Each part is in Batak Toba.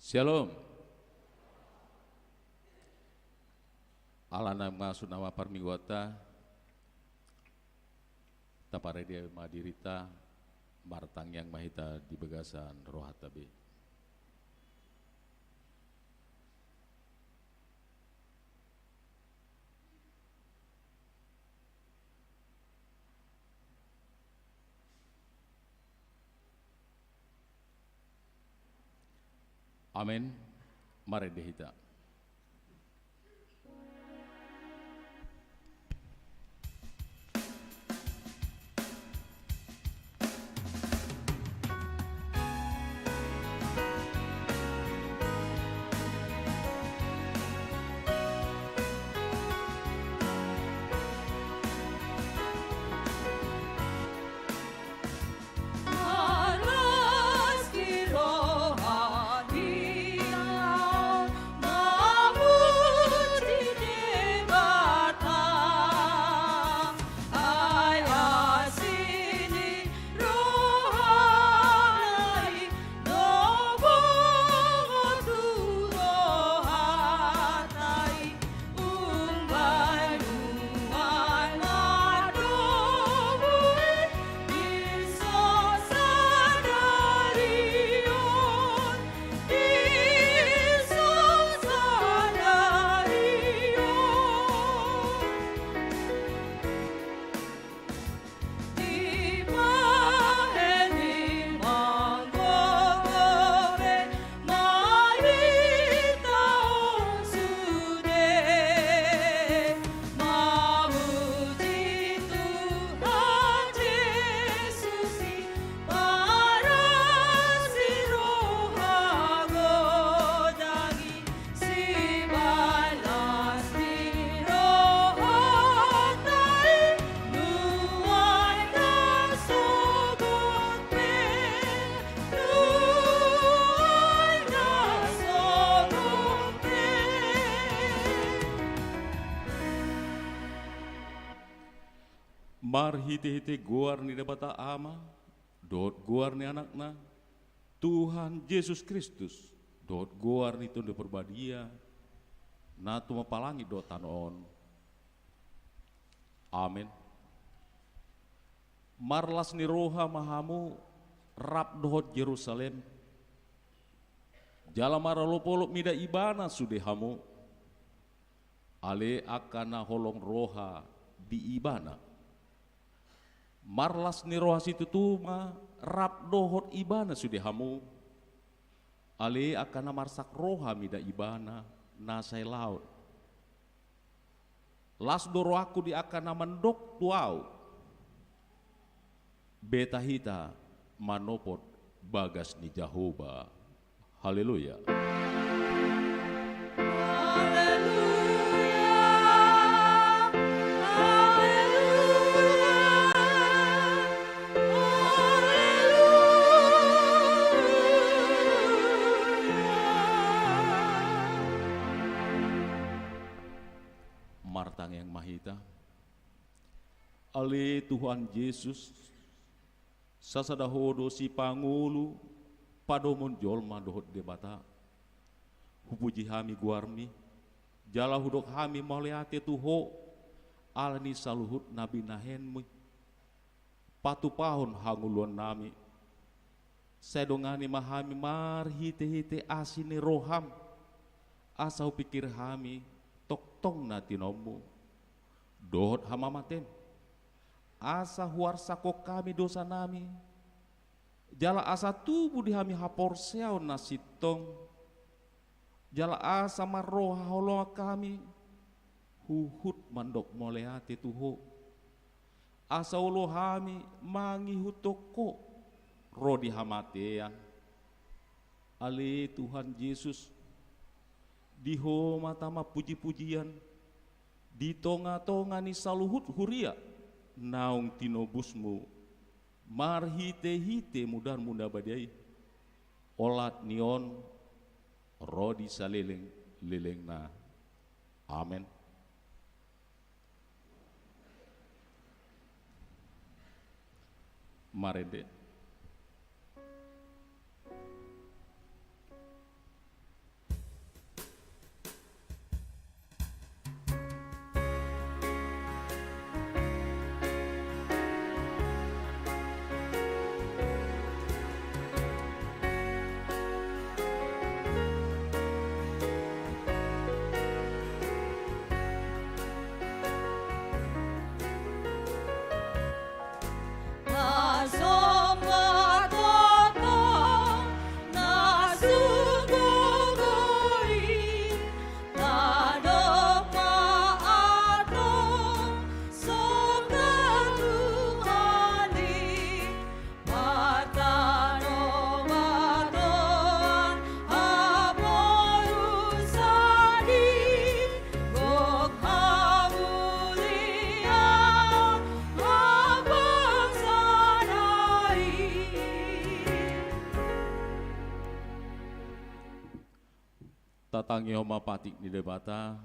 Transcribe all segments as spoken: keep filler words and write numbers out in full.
Syalom. Ala naeng masuk nama parmingguanta, taparade ma dirinta, martangiang ma hita di bagasan rohanta be. Amen. Marende hita. Marhitehite goar ni Debata Ama, dohot goar ni Anakna, Tuhan Jesus Kristus, dohot goar ni Tondi Parbadia, na tumompa langit dohot tano on. Amen. Marlas ni roha ma hamu rap dohot Jerusalem, jala marolopolop mida ibana sude hamu, ale angka na holong roha di ibana. Marlas ni roha situtu ma rap dohot ibana sude hamu, ale angka na marsak roha mida ibana na sai laon. Las do rohangku di angka na mandok tu ahu. Beta hita manopot bagas ni Jahowa. Haleluya. Haleluya. Haleluya. Haleluya. Martangiang ma hita. Ale Tuhan Jesus, sasada Ho do sipangolu padomuhon jolma dohot Debata. Hupuji hami goarMi, jala hudok hami mauliate tu Ho, ala ni saluhut na binahenMi patupahon hangoluannami. Sai dongani ma hami marhitehite asi ni rohaM, asa hupingkiri hami tongtong na tinomu dohot hamamatem, asa huarsakhon hami dosanami, jala asa tubu di hami haporseaon na sintong, jala asa marroha holongan hami huhut mandok mauliate tu Ho, asa olo hami mangihuthon Ho ro di hamatean. Ale Tuhan Jesus, di Ho ma tama pujipujian di tongatonga ni saluhut huria naung tinobusMu marhitehite mudarMu na badia i, olat ni on ro di salelenglelengna. Amen. Marende. Tatangihon ma patik ni Debata,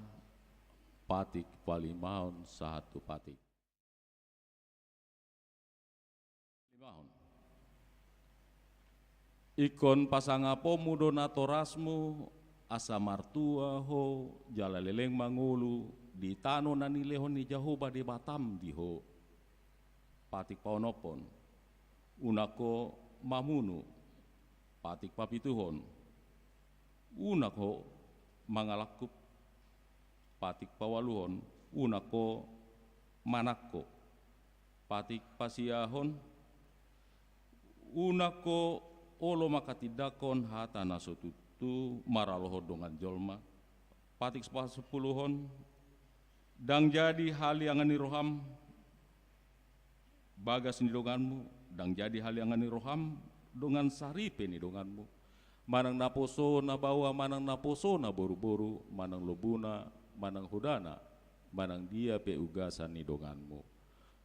patik palimahon sahat tu patik. Limahon. Ingkon pasangaponmu do natorasmu, asa martua ho jala leleng mangolu di tano na nilehon ni Jahowa Debatam di ho. Patik paonomhon. Unang ho mamunu. Patik papituhon. Unang ho mangalangkup. Patik paualuhon, unang ho manangko. Patik pasiahon, unang ho olo manghatindanghon hata na so tutu maralohon dongan jolma. Patik pasampuluhon, ndang jadi haliangan ni roham bagas ni donganmu, ndang jadi haliangan ni roham dongan saripe ni donganmu. Manang naposo na baoa, manang naposo na boruboru, manang lombuna, manang hodana, manang dia pe ugasan ni donganmu.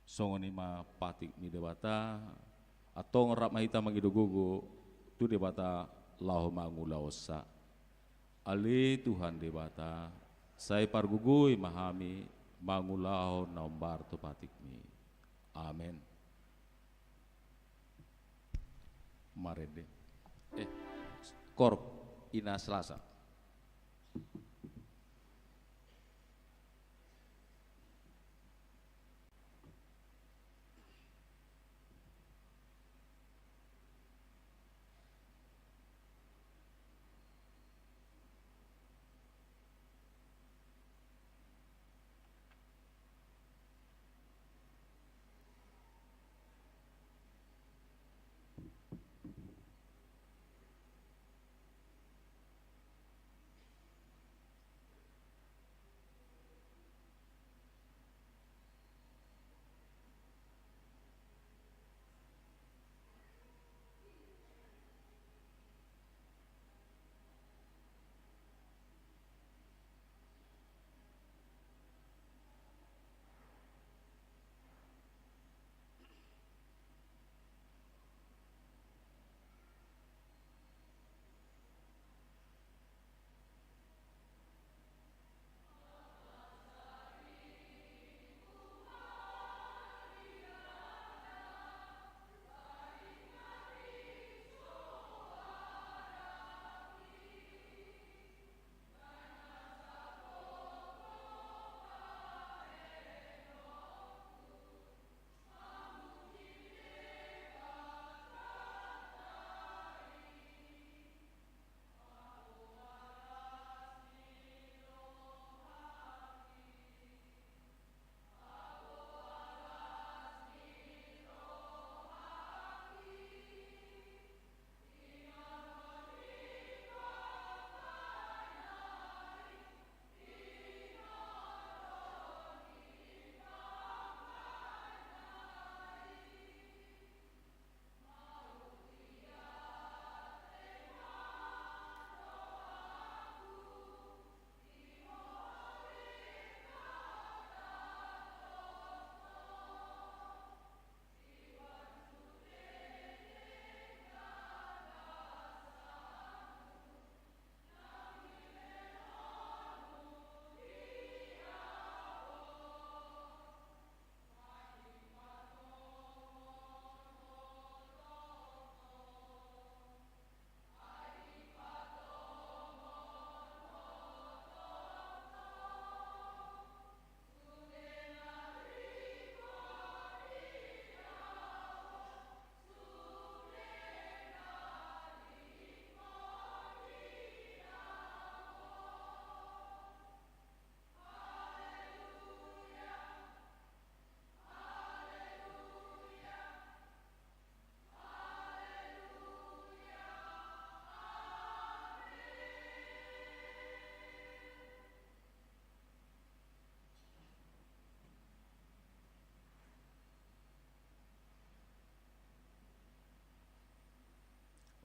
Songon i ma patik ni Debata. Antong rap ma hita mangido gogo tu Debata laho mangulahonsa. Ale Tuhan Debata, sai pargogoi ma hami mangulahon na hombar tu patikmi. Amen. Marende. Eh, Kor, ina Selasa.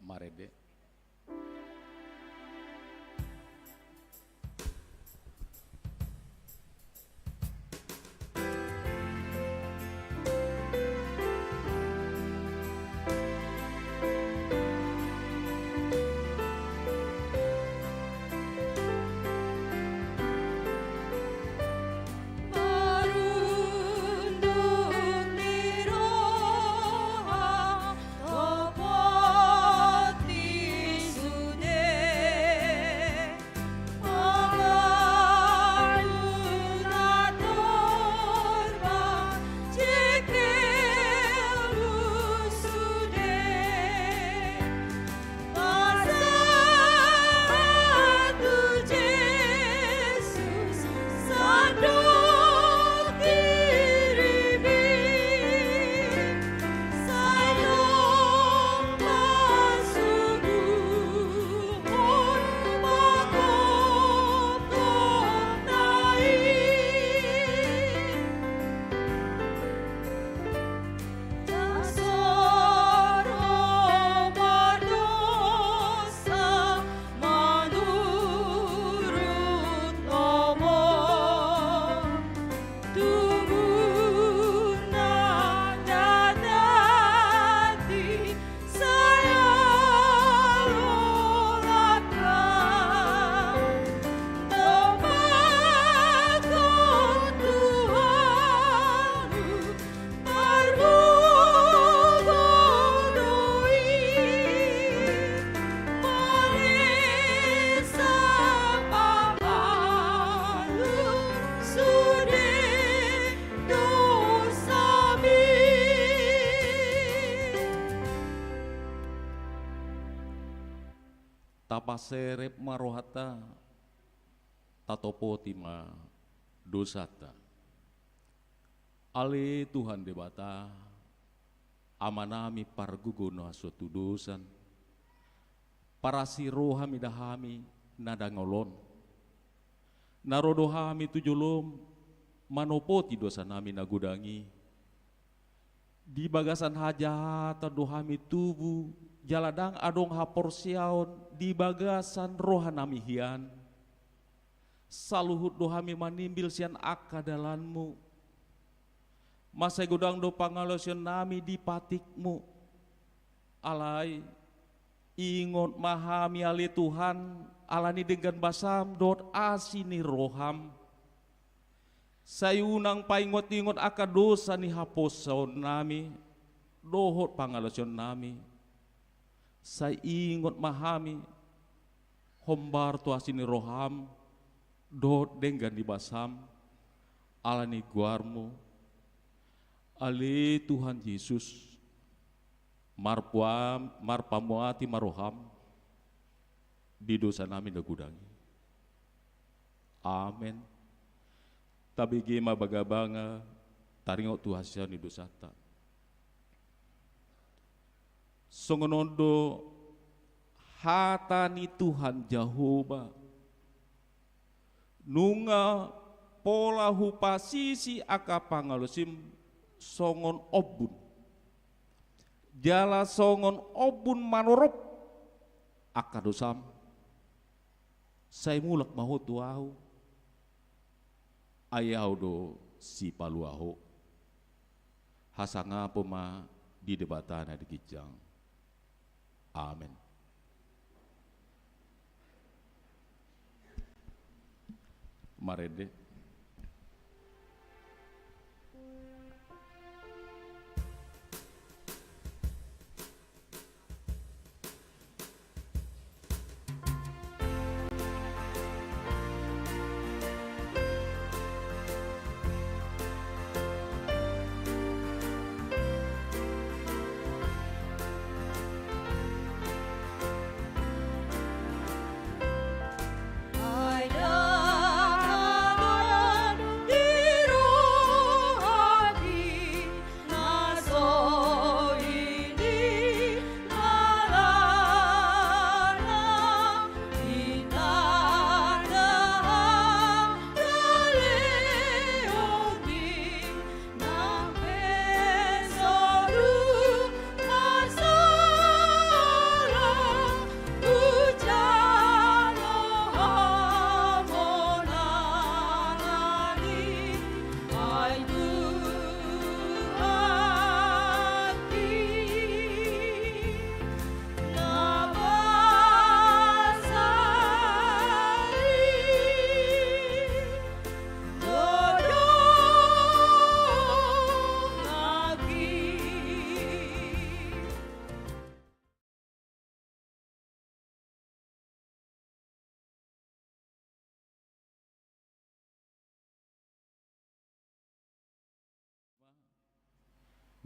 Marende. Tapaserep ma rohanta, tatopoti ma dosanta. Ale Tuhan Debata, Amanami pargogo na so tudosan, parasi roha mida hami na dangol on. Na ro do hami tu jolom manopoti dosanami na godang i. Di bagasan hajahatan do hami tubu, jala ndang adong haporseaon di bagasan rohanami hian. Saluhut do hami manimbil sian angka dalanmu. Mansai godang do pangalaosionnami di patikmu. Alai, ingot ma hami ale Tuhan, ala ni denggan basam dohot asi ni roham. Sai unang paingot-ingot angka dosa ni haporseaonnami, dohot pangalaosionnami. Sai ingot ma hami, hombar tu asi ni roham, dohot denggan ni basam, ala ni goarmu, ale Tuhan Jesus, marpuam-, marpamuati ma roham, di dosanami na godang i. Amen. Tabege ma bagabaga, taringot tu hasesehon ni dosanta. Songon on do hata ni Tuhan Jahowa, nunga pola hupasisi angka pangalaosim songon ombun. Jala songon ombun manorop angka dosam. Sai mulak ma ho tu ahu, ai ahu do sipalua ho. Hasangapon ma di Debata na di ginjang. Amen. Marende.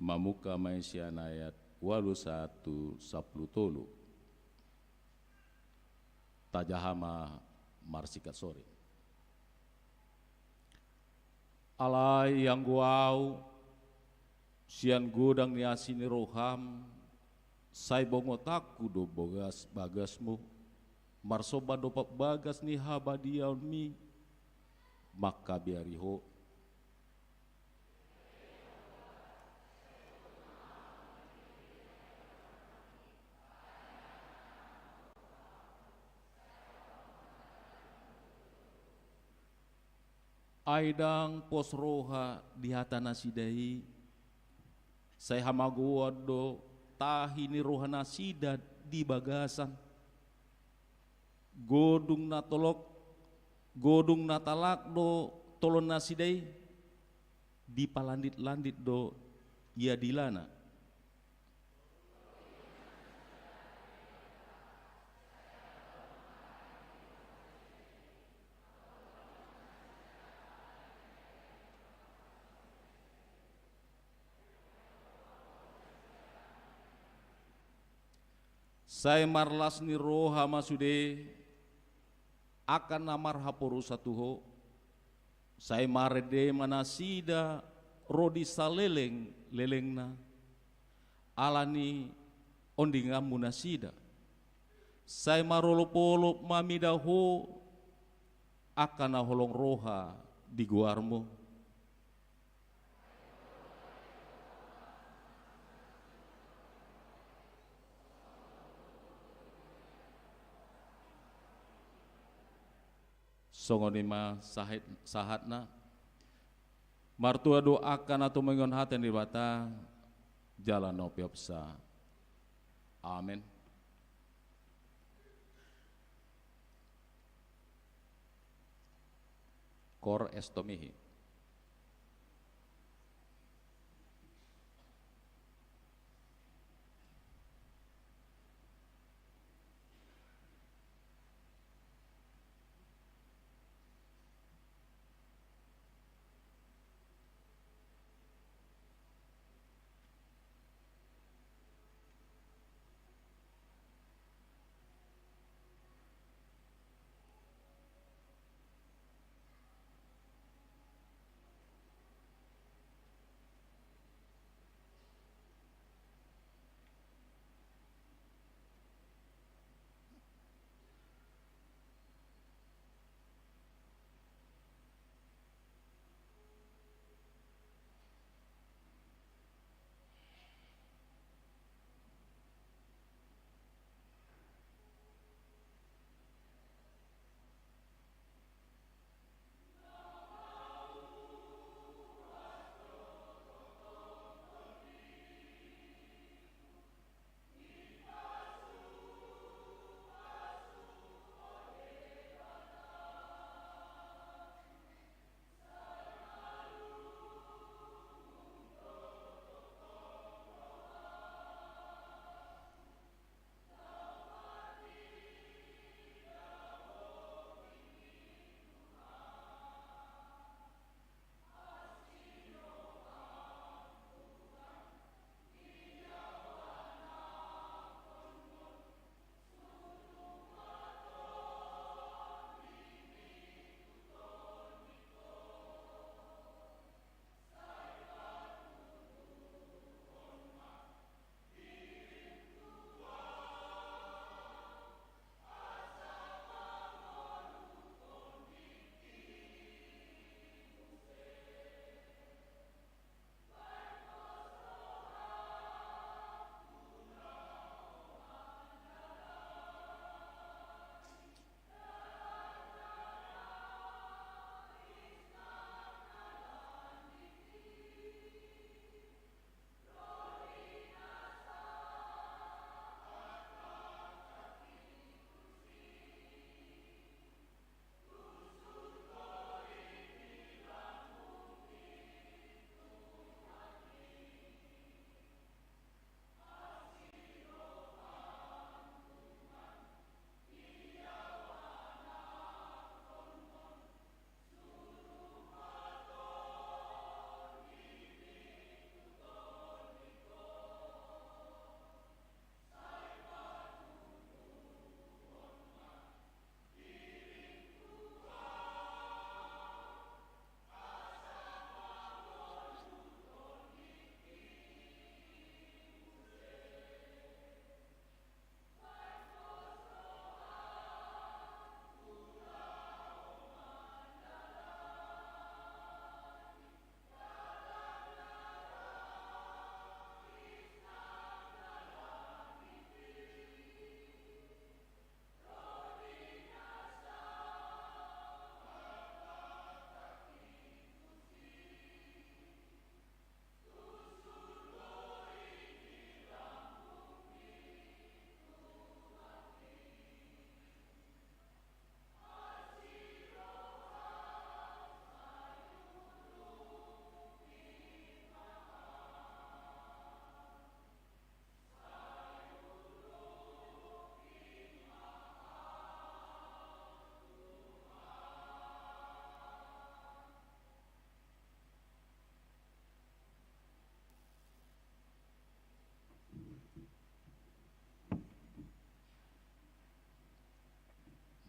Mamungka ma i sian ayat ualu sahat tu sampulu tolu. Tajaha ma marsikat sori. Alai anggo ahu, sian godang ni asi ni roham, sai bongotanku do bagas-, bagasmu, marsomba dompak bagas ni habadiaonmi, mangkabiari ho. Ai ndang pos roha di hata nasida i, sai hamagoan do tahi ni roha nasida di bagasan. Godung na tolok, godung na talak do tolon nasida i, dipalandit-landit do ia dilana. Sai marlas ni roha ma sude angka na marhaporusan tu Ho. Sai marende ma nasida ro di saleleng-lelengna ala ni ondinganmu nasida. Sai marolop-olop ma mida Ho angka na holong roha di goarmu. Songon i ma sahit-, sahatna. Martua do angka na tumengihon hata ni Debata jala na umpeopsa. Amen. Cor esto mihi.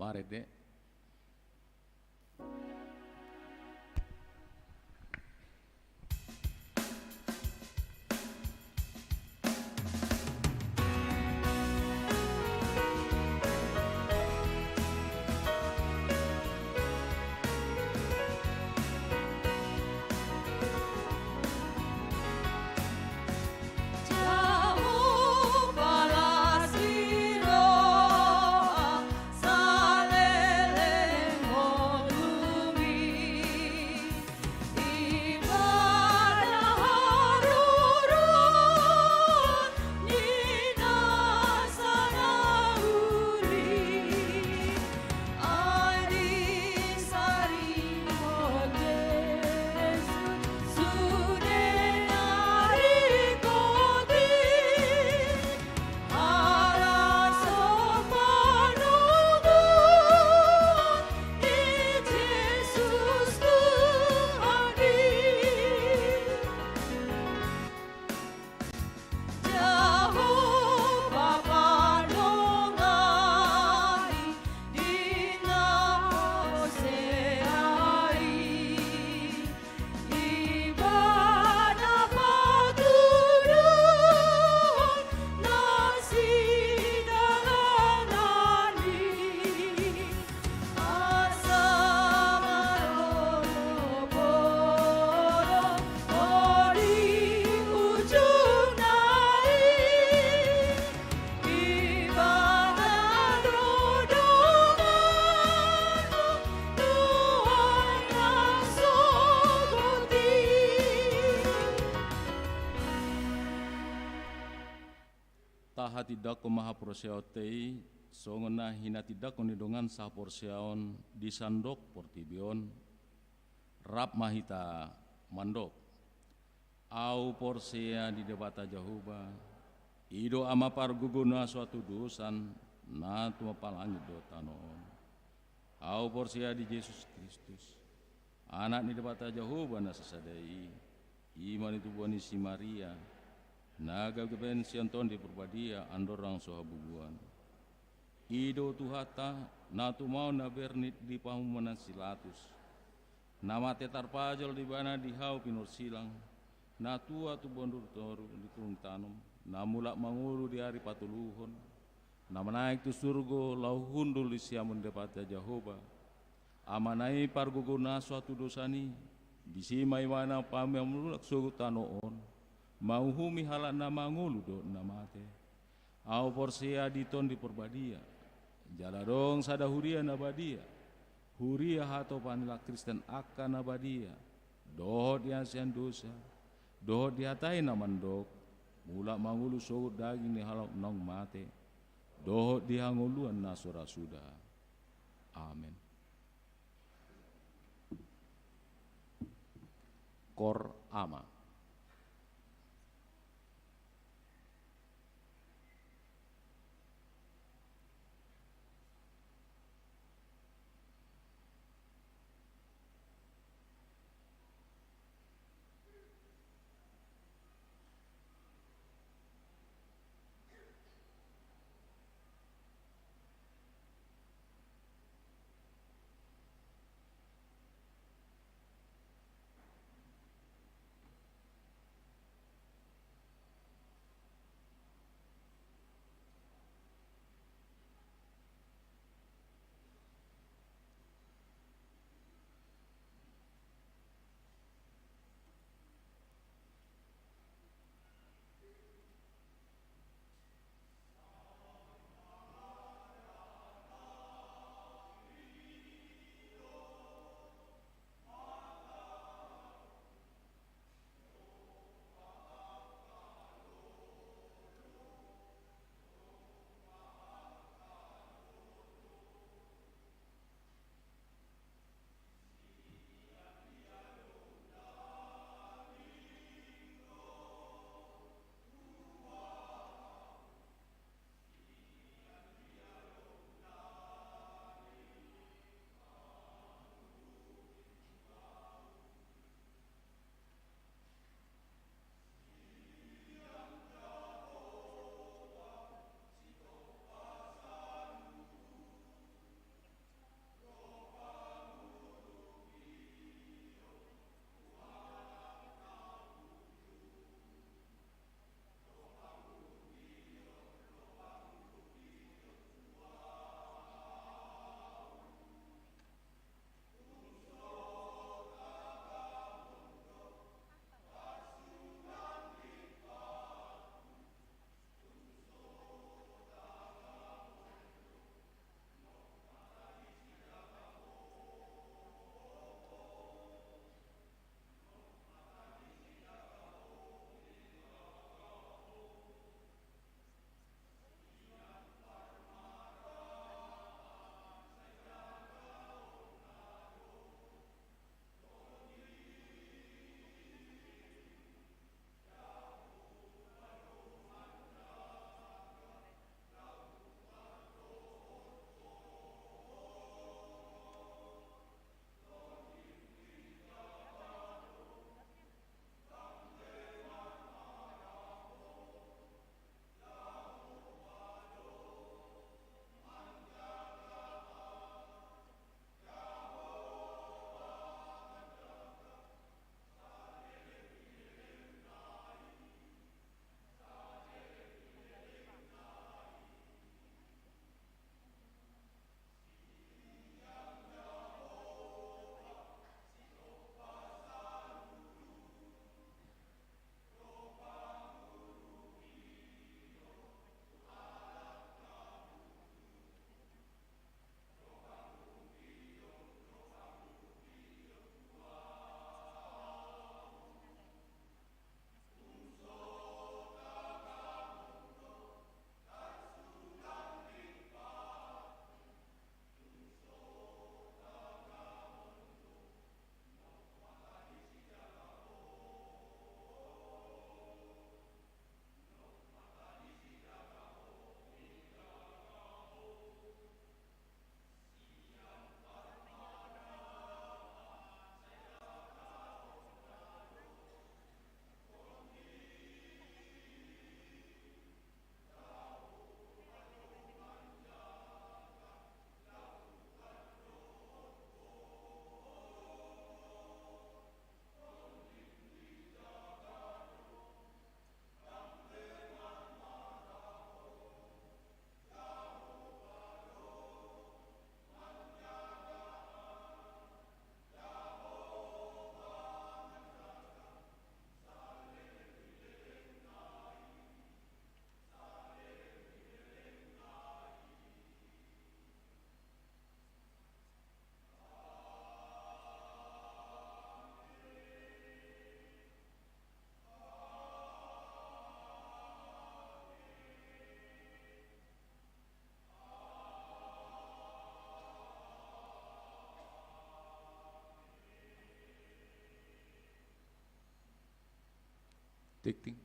Marende. Tahatindangkon ma haporseaonta i, songon na hinatindangkon ni dongan sahaporseaon di sandok portibi on. Rap ma hita mandok. Ahu porsea di Debata Jahowa, i do Ama pargogo na so hatudosan, na tumompa langit dohot tano on. Ahu porsea di Jesus Kristus, Anak ni Debata Jahowa na sasada i, i ma na tubuan ni si Maria, na gabe gabe sian Tondi Parbadia, andorang so habubuan. I do Tuhanta, na tumaon na bernit di pamumanan si Latus, na mate tarpajal di Ibana di hau pinorsilang, na tua tubuan toru di pulung tanom, na mulak mangolu di ari patoluhon, na manaek tu surgo laho hundul di siamun Debata Jahowa, Amana i pargogo na so hatudosan i. Disi ma Ibana paima mulak sogot tano on, manguhumi halak na mangolu dohot na mate. Ahu porsea di Tondi Parbadia, jala adong sada huria na badia, huria hatopan ni halak Kristen angka na badia, dohot di hasian dosa, dohot di hata i na mandok, mulak mangolu sogot daging ni halak naung mate, dohot di hangoluan na so ra suda. Amen. Kor Ama. Tik, tik.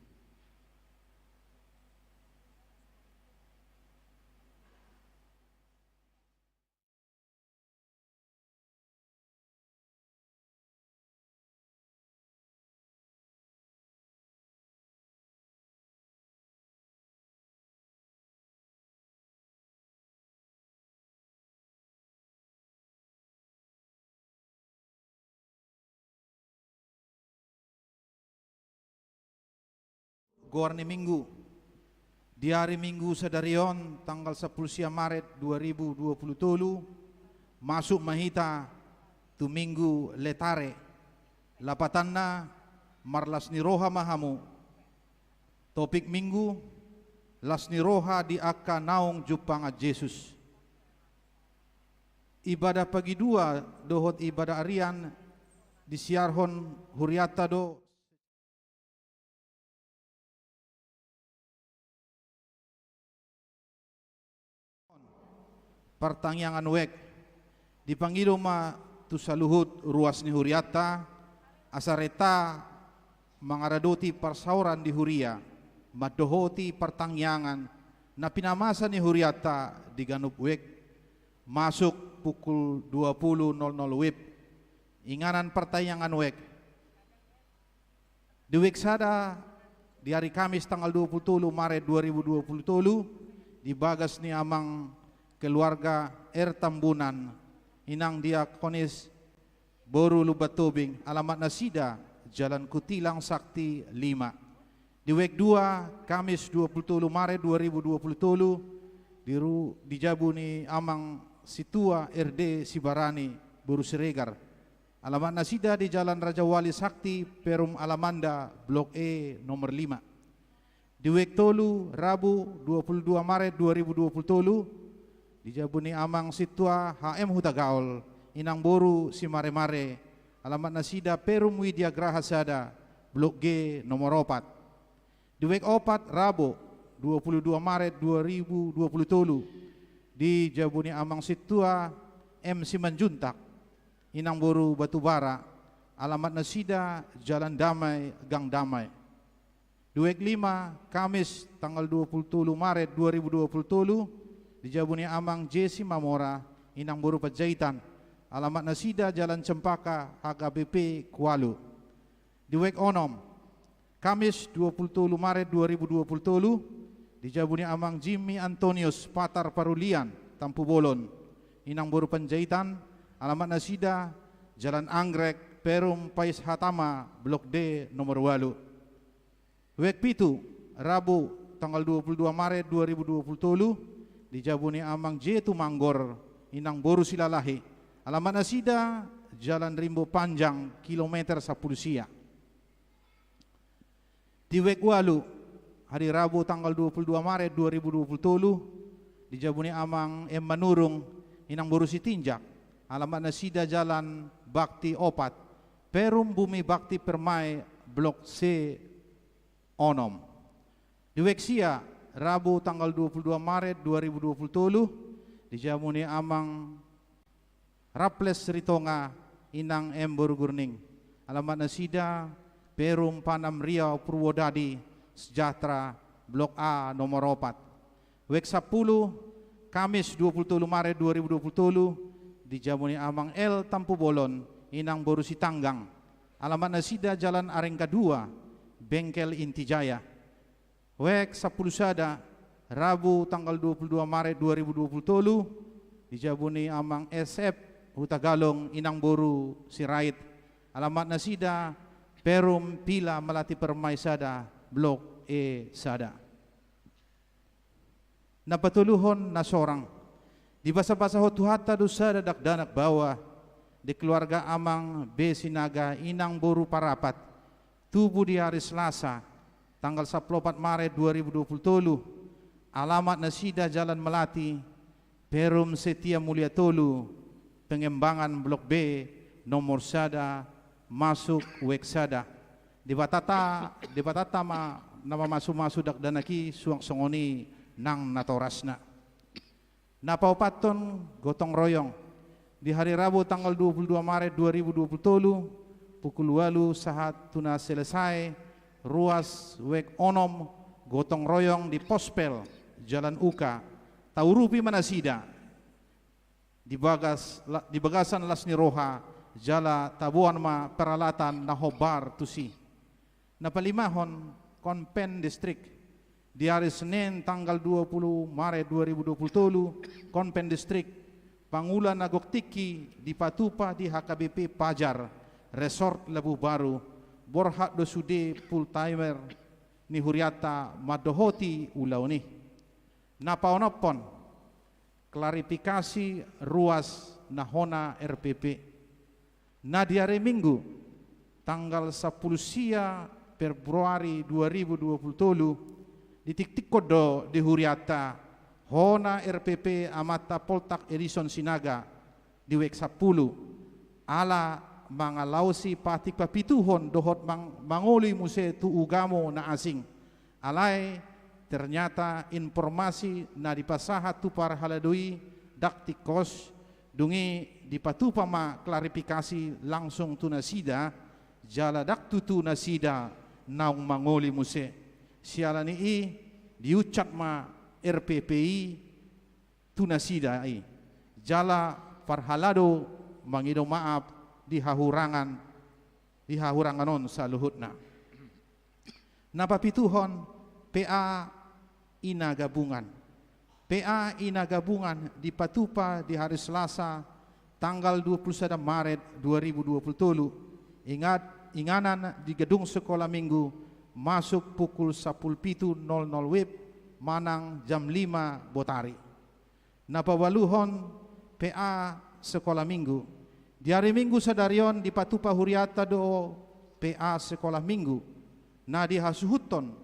Goar ni Minggu. Di ari Minggu sadari on, tanggal sampulu sia Maret dua ribu dua pulu tolu, masuk ma hita tu Minggu Letare. Lapatanna, marlas ni roha ma hamu. Topik Minggu, las ni roha di angka naung jumpangan Jesus. Ibadah pagi dua dohot ibadah arian disiarhon hurianta do. Partangiangan wijk. Dipangido ma tu saluhut ruas ni hurianta, asa renta mangaradoti parsaoran di huria, mandohoti partangiangan na pinamasa ni hurianta di ganup wijk, masuk pukul dua pulu nol nol wib. Inganan partangiangan wijk. Di wijk sada, di ari Kamis tanggal dua pulu tolu Maret dua ribu dua pulu tolu, di bagas ni amang keluarga R Tambunan, inang diakonis boru Lumban Tobing, alamat nasida Jalan Kutilang Sakti lima. Di wijk dua, Kamis dua pulu tolu Maret dua ribu dua pulu tolu, di ru-, di jabu ni amang Situa R D Sibarani, boru Siregar. Alamat nasida di Jalan Raja Wali Sakti, Perum Alamanda, Blok E, nomor lima. Di wijk tolu, Rabu, dua pulu dua Maret dua ribu dua pulu tolu, di jabu ni amang Situa H M Hutagaol, inang boru Simaremare, alamat nasida Perum Widya Graha sada, Blok G, nomor opat. Di wijk opat, Rabu, dua pulu dua Maret dua ribu dua pulu tolu, di jabu ni amang Situa M Simanjuntak, inang boru Batubara, alamat nasida Jalan Damai, Gang Damai. Di wijk lima, Kamis, tanggal dua pulu tolu Maret dua ribu dua pulu tolu, di jabu ni amang J Simamora, inang boru Panjaitan, alamat nasida Jalan Cempaka, H K B P Kualu. Di wijk onom, Kamis dua pulu tolu Maret dua ribu dua pulu tolu, di jabu ni amang Jimmy Antonius Patar Parulian, Tampubolon, inang boru Panjaitan, alamat nasida Jalan Anggrek, Perum Pais Hatama, Blok D, nomor ualu. Wijk pitu, Rabu, tanggal dua pulu dua Maret dua ribu dua pulu tolu, di jabu ni amang J Tumanggor, inang boru Silalahi, alamat nasida Jalan Rimbo Panjang, kilometer sampulu sia. Di wijk ualu, hari Rabu tanggal dua pulu dua Maret dua ribu dua pulu tolu, di jabu ni amang M Manurung, inang boru Sitinjak, alamat nasida Jalan Bakti opat, Perum Bumi Bakti Permai, Blok C, onom. Di wijk sia, Rabu tanggal dua pulu dua Maret dua ribu dua pulu tolu, di jabu ni amang Raples Ritonga, inang M boru Gurning, alamat nasida Perum Panam Riau Purwodadi Sejahtera, Blok A, nomor opat. Wijk sampulu, Kamis dua pulu tolu Maret dua ribu dua pulu tolu, di jabu ni amang L Tampubolon, inang boru Sitanggang, alamat nasida Jalan Arengga dua, Bengkel Inti Jaya. Wijk sampulu sada, Rabu tanggal dua pulu dua Maret dua ribu dua pulu tolu, di jabu ni amang S F Hutagalung, inang boru Sirait, alamat nasida Perum Pila Melati Permai sada, Blok E sada. Na patoluhon na sorang. Dibasabasahon Tuhanta do sada dakdanak baoa, di keluarga amang B Sinaga, inang boru Parapat, tubu di ari Selasa, tanggal sampulu opat Maret dua ribu dua puluh tolu, alamat nasida Jalan Melati, Perum Setia Mulia tolu, Pengembangan Blok B, nomor sada, masuk wijk sada. Debatanta, Debatanta ma na mamasumasu dakdanak i suang songon i nang natorasna. Na paopathon, gotong royong. Di hari Rabu tanggal dua puluh dua Maret dua ribu dua puluh tolu, pukul ualu sahat tu na selesai ruas wek onom, gotong royong di Pospel, Jalan Uka, taurupi ma nasida di bagas-, la-, di bagasan las ni roha, jala taboan ma peralatan na hombar tusi. Na palimahon, Konven Distrik. Di ari Senin tanggal dua puluh Maret dua ribu dua puluh tolu, Konven Distrik, pangula na gok tingki dipatupa di H K B P Pajar, Resort Labuh Baru, borhat do sude full timer ni hurianta mandohoti ulaon i. Na paonomhon, klarifikasi ruas na hona R P P. Na di ari Minggu, tanggal sampulu sia Februari dua ribu dua puluh tolu, ditiktikkon do di hurianta hona R P P Amanta Poltak Edison Sinaga di wek sampulu, ala mangalaosi patik papituhon dohot mang-, mangoli muse tu ugamo na asing. Alai ternyata informasi na dipasahat tu parhalado i ndang tingkos, dung i dipatupa ma klarifikasi langsung tu nasida, jala ndang tutu nasida naung mangoli muse. Siala ni i diuncap ma R P P i tu nasida i. Jala parhalado mangido maaf di hahurangan, di hahurangan on saluhutna. Na papituhon, P A Ina Gabungan. P A Ina Gabungan dipatupa di hari Selasa, tanggal dua puluh sada Maret dua ribu dua puluh tolu, ingat, inganan di Gedung Sekolah Minggu, masuk pukul sampulu pitu nol nol wib manang jam lima botari. Na paualuhon, P A Sekolah Minggu. Di ari Minggu sadari on dipatupa hurianta do P A Sekolah Minggu. Na dihasuhuthon,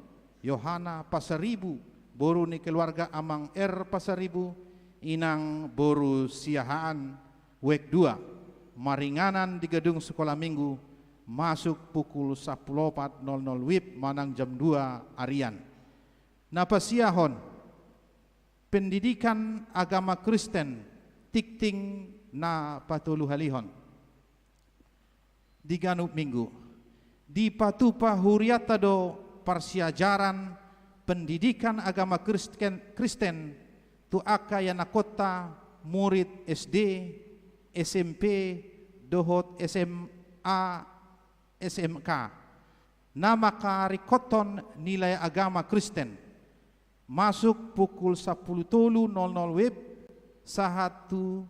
Yohana Pasaribu, boru ni keluarga Amang R Pasaribu, inang boru Siahaan, wek dua. Maringanan di Gedung Sekolah Minggu, masuk pukul sampulu opat nol nol wib manang jam dua arian. Na pasiahon, pendidikan agama Kristen, tingting na patoluhalihon. Di ganup Minggu, dipatupa hurianta do parsiajaran pendidikan agama Kristen, Kristen tu angka ianakhonta murid S D, S M P, dohot S M A, S M K. Na mangkaringkothon nilai agama Kristen. Masuk pukul sampulu tolu nol nol wib, sahat tu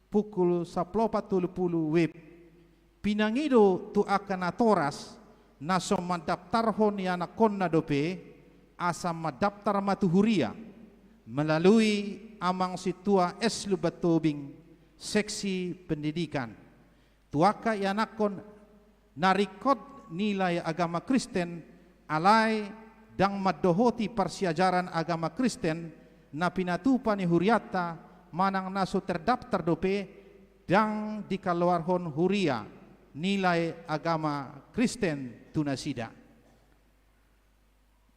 pukul sampulu opat tolu pulu wib. Pinangido tu angka natoras, na so mandaptarhon ianakhonna dope, asa mandaptar ma tu huria, melalui Amang Sintua S Lumban Tobing, seksi pendidikan. Tu angka ianakhon na ringkot nilai agama Kristen, alai ndang mandohoti parsiajaran agama Kristen, na pinatupa ni hurianta, manang na so terdaftar dope, ndang dikaluarhon huria nilai agama Kristen tu nasida.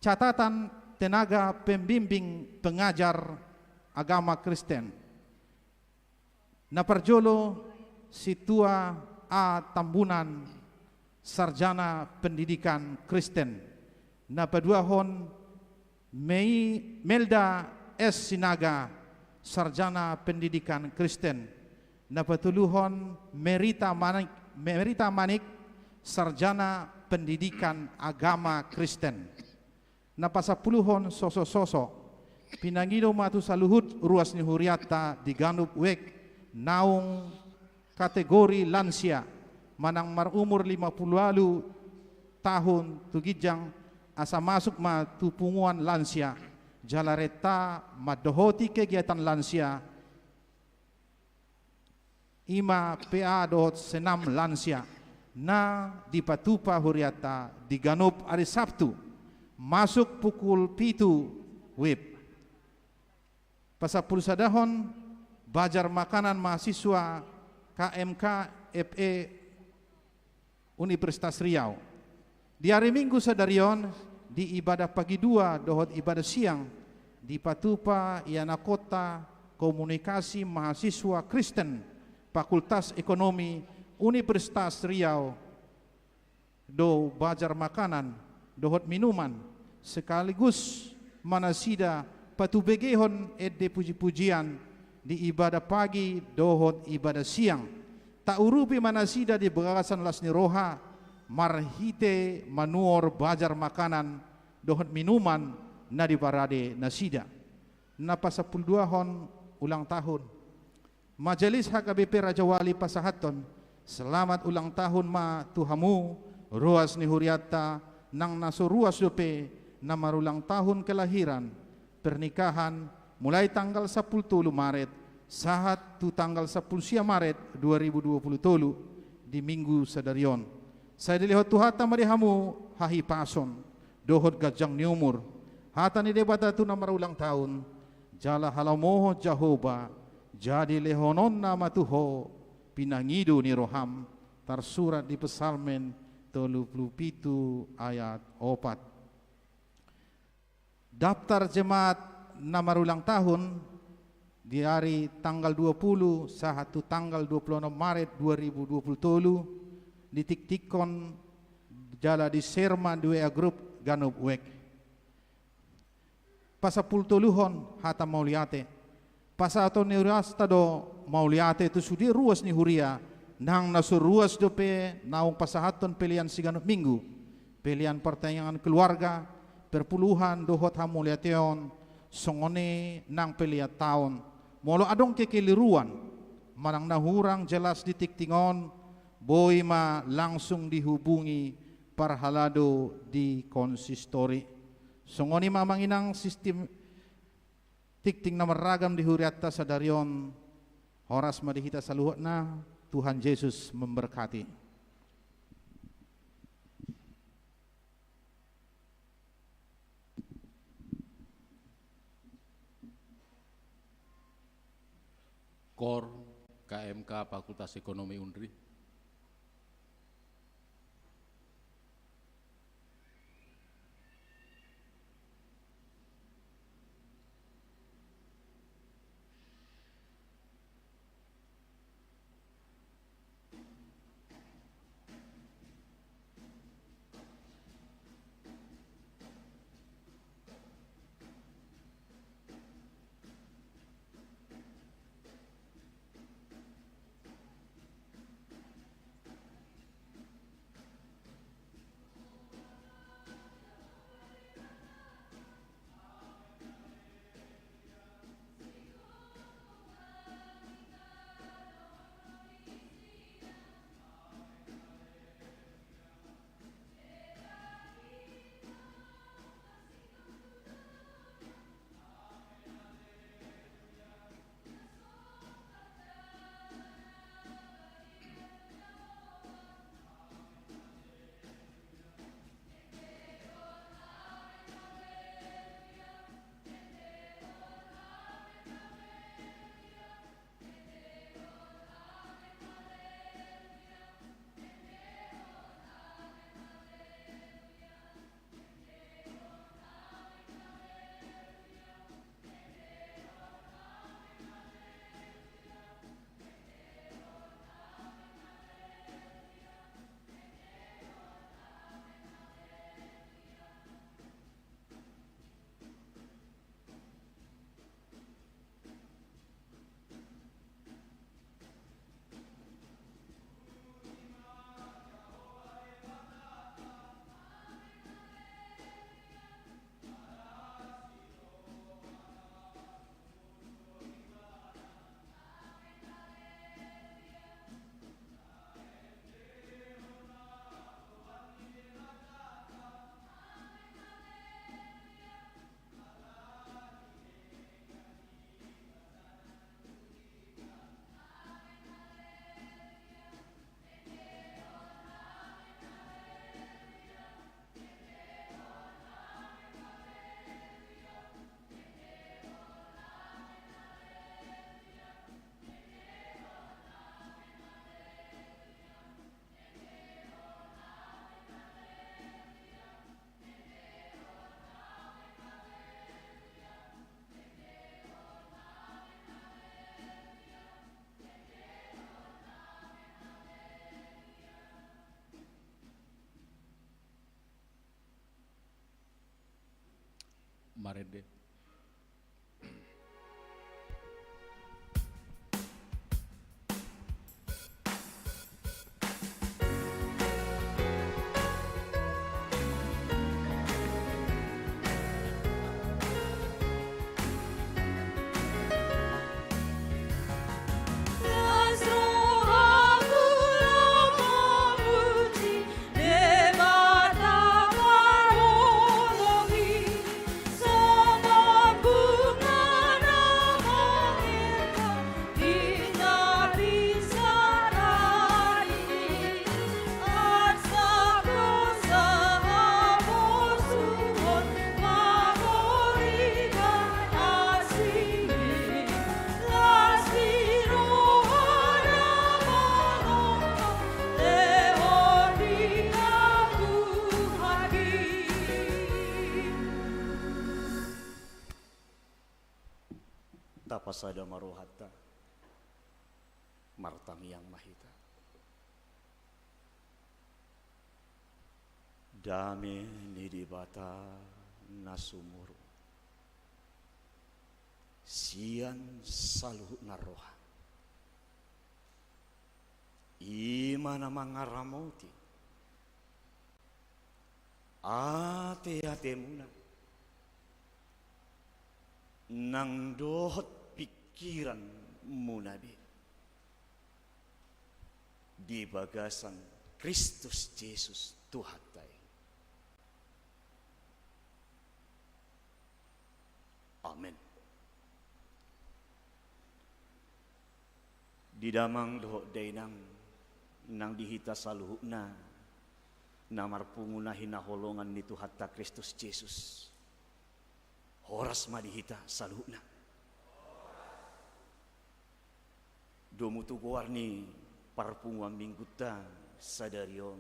Catatan tenaga pembimbing pengajar agama Kristen. Na parjolo, Sintua A Tambunan, sarjana pendidikan Kristen. Na paduahon, Mei-, Melda S Sinaga, sarjana pendidikan Kristen. Na patoluhon, Merita Manik, Merita Manik, sarjana pendidikan agama Kristen. Na pasampuluhon, sosososo. Pinangido ma tu saluhut ruas ni hurianta di ganup wijk naung kategori lansia, manang marumur lima puluh ualu tahun tu ginjang, asa masuk ma tu punguan lansia, jala renta mandohoti kegiatan lansia, i ma P A dohot senam lansia, na dipatupa hurianta di ganup ari Sabtu, masuk pukul pitu wib. Pasampulusadahon, bazar makanan mahasiswa K M K F E Universitas Riau. Di ari Minggu sadari on, di ibadah pagi dua dohot ibadah siang, dipatupa ianakhonta komunikasi mahasiswa Kristen Fakultas Ekonomi Universitas Riau do bazar makanan, dohot minuman, sekaligus ma nasida patubegehon ende puji-pujian di ibadah pagi dohot ibadah siang. Taurupi ma nasida di bagasan las ni roha, marhite manuhor bajar makanan dohot minuman na diparade nasida. Na pasampuluduahon ulang tahun. Majelis H K B P Rajawali pasahathon selamat ulang tahun ma tu hamu, ruas ni hurianta, nang na so ruas dope na marulang tahun kelahiran, pernikahan, mulai tanggal sampulu tolu Maret sahat tu tanggal sampulu sia Maret dua ribu dua puluh tolu, di minggu sadari on. Sai dilehon Tuhanta ma di hamu hahipason dohot ganjang ni umur. Hata ni Debata tu na marulang tahun, jala halomohon Jahowa jadi lehononna ma tu ho pinangido ni roham, tarsurat di Psalmen tolu pulu pitu ayat opat. Daftar jemaat na marulang tahun di ari tanggal dua pulu sahat tu tanggal dua pulu onom Maret dua ribu dua pulu tolu ditiktikkon jala di-share ma di W A grup ganup wek. Pasampulutoluhon hata mauliate. Pasahaton ni ruasta do mauliate tu sude ruas ni huria, nang na so ruas dope naung pasahathon pelean siganup minggu, pelean partangiangan keluarga, perpuluhan dohot hamauliateon, songon i nang pelean taon. Molo adong kekeliruan manang na hurang jelas di tingting on, boi ma langsung dihubungi parhalado di konsistori. Songon i ma amang inang sistim tingting na marragam di hurianta sadari on. Horas ma di hita saluhutna, Tuhan Yesus memberkati. Kor, K M K Fakultas Ekonomi Unri. Marende. Tapasada ma rohanta, martangiang ma hita. Dame ni Debata na sumurung sian saluhutna roha, i ma na mangaramoti ateatemuna nang dohot pingkiranmuna be di bagasan Kristus Jesus Tuhanta i. Amen. Di damang dohot dainang nang di hita saluhutna na marpungu na hinaholongan ni Tuhanta Kristus Jesus. Horas ma di hita saluhutna. Domu tu goar ni parpunguan Minggunta sadari on,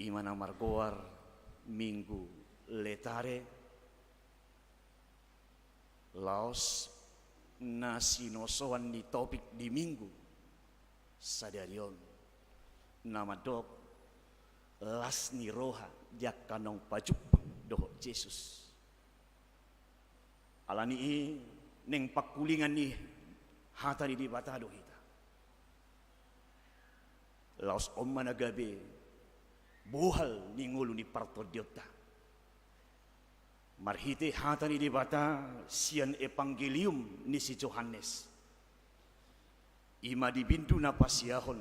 i ma na margoar Minggu Letare, laos na sinosoan ni topik di Minggu sadari on na mandok las ni roha di angka naung pajumpang dohot Jesus. Alani i naeng pangkulingan ni hata ni Debata do hita. Laos on ma na gabe bohal ni ngolu ni partondionta. Marhite hata ni Debata sian Evangelium ni si Johannes, i ma di bindu na pasiahon,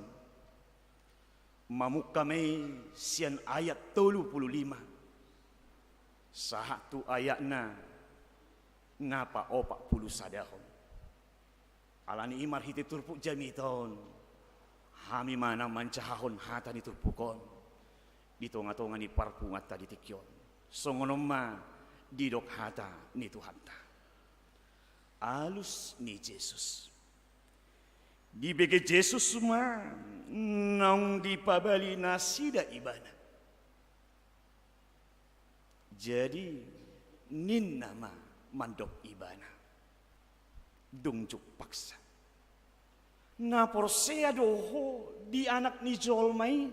mamungka ma i sian ayat tolu pulu lima sahat tu ayatna na paopat pulu sadahon. Alani i marhite turpuk jamita on, hami ma na manjahahon hata ni turpuk on di tongatonga ni parpunguanta di tingki on. Songon on ma didok hata ni Tuhanta. Alus ni Jesus. Dibege Jesus ma naung dipabali nasida Ibana. Jadi ninna ma mandok Ibana, "Dung jung paksa. Na porsea do ho di Anak ni jolma i?"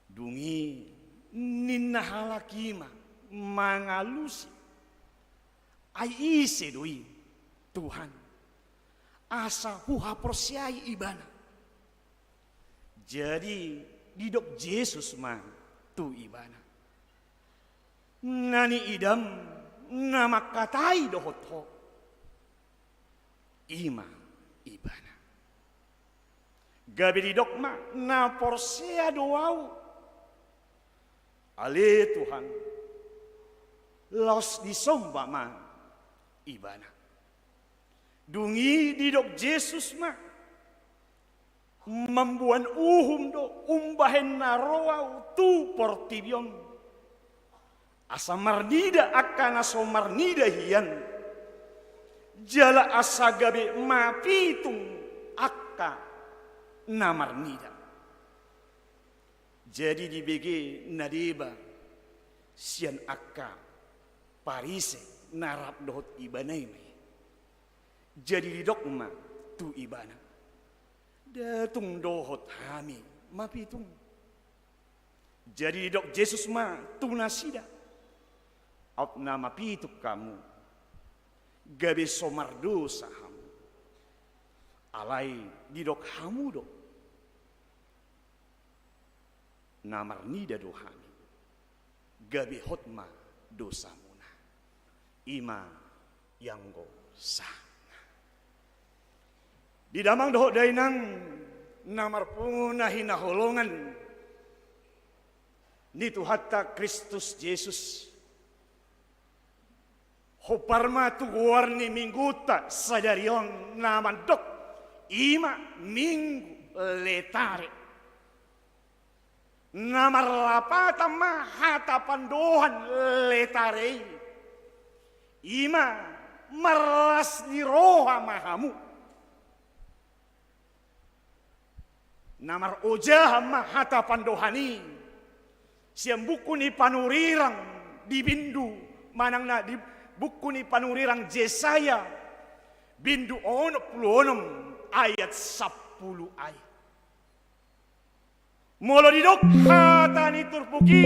Dung i ninna halak i ma mangalusi, "Ai ise do i, Tuhan, asa huhaporseai Ibana?" Jadi didok Jesus ma tu ibana, "Na niidam na mangkatai dohot ho, i ma Ibana." Gabe didok ma, "Na porsea do ahu, ale Tuhan." Laos disomba ma ibana. Dung i didok Jesus ma, "Mamboan uhum do umbahen na ro ahu tu portibi on, asa marnida angka na so marnida hian, jala asa gabe mapitung angka na marnida." Jadi dibege na deba sian angka Parise na rap dohot ibana i ma i. Jadi didok ma tu ibana, "Nda tung dohot hami mapitung." Jadi didok Jesus ma tu nasida, Aut na mapitung hamu, gabe so mardosa hamu. Alai didok hamu do, na marnida do hami, gabe hot ma dosamuna. I ma ianggo sahatna. Di damang dohot dainang na marpungu na hinaholongan ni Tuhanta Kristus Jesus. Hombar ma tu goar ni minggunta sadari on na mandok, i ma Minggu Letare. Na marlapatan ma hata pandohan Letare i, i ma marlas ni roha ma hamu. Na marojahan ma hata pandohan i sian buku ni panurirang di bindu, manang na di buku ni panurirang Jesaya, bindu onom pulu onom ayat sampulu ai. Molo didok hata ni turpuk i,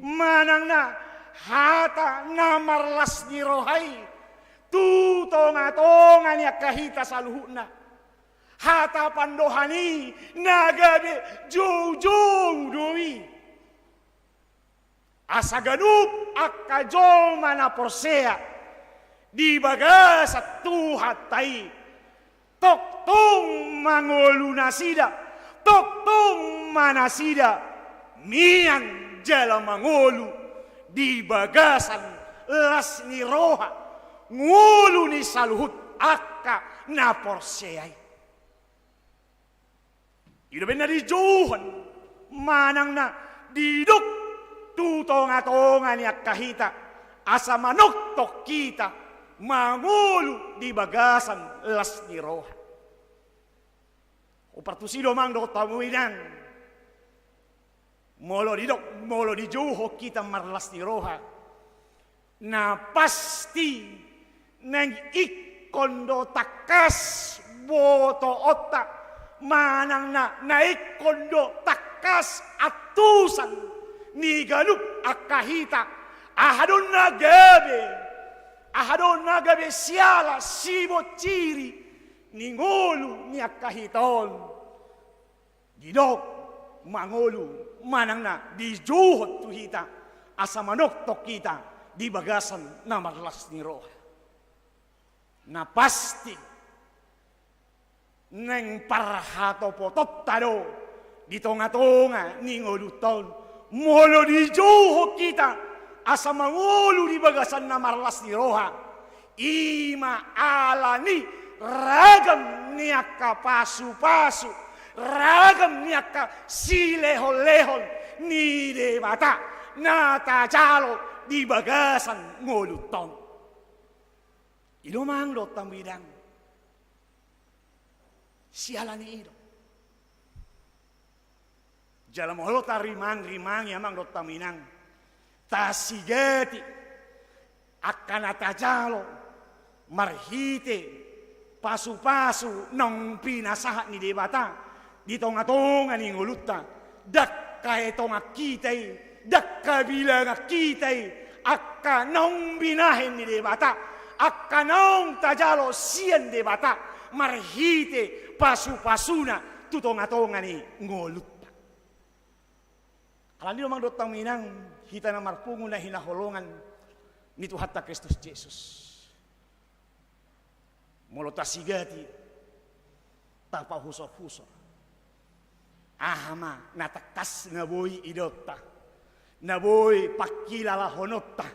manang na hata na marlas ni roha i, tu tongatonga ni angka hita saluhutna. Hata pandohan i na gabe joujou do i. Asa ganup angka jolma na porsea di bagasan Tuhanta i, tongtong mangolu nasida, tongtong ma nasida mian jala mangolu di bagasan las ni roha, ngolu ni saluhut angka na porsea i. I do umbahen na dijouhon manang na didok tu tongatonga ni angka hita, asa manongtong hita mangolu di bagasan las ni roha. Hupartusi do amang dohot hamu inang. Molo didok, molo dijouhon hita marlas ni roha, na pasti naeng ingkon do tangkas botoonta, manang na, na ingkon do tangkas antusan ni ganup angka hita. Aha do na gabe, aha do na gabe siala sibonciri ni ngolu ni angka hita on. Didok mangolu manang na dijouhon tu hita asa manongtong hita di bagasan na marlas ni roha. Na pasti naeng parhatopotonta do di tongatonga ni ngolunta on. Molo dijouhon hita asa mangolu di bagasan na marlas ni roha, i ma ala ni ragam ni angka pasupasu, ragam ni angka silehonlehon ni Debata na tajalo di bagasan ngolunta on. I do amang dohot hamu inang. Siala ni i do. Jala molo tarimangrimangi amang dohot hamu inang, tasigati angka na tajalo marhite pasupasu naung pinasahat ni Debata di tongatonga ni ngolunta, ndang haetongan hita i, ndang habilangan hita i, angka naung binahen ni Debata, angka naung tajalo sian Debata marhite pasupasuna tu tongatonga ni ngolunta. Alani i do amang dohot hamu inang, hita na marpungu na hinaholongan ni Tuhanta Kristus Jesus. Molo tasigati, tapahusorhusor, aha ma na tangkas na boi idaonta, na boi pangkilalahononta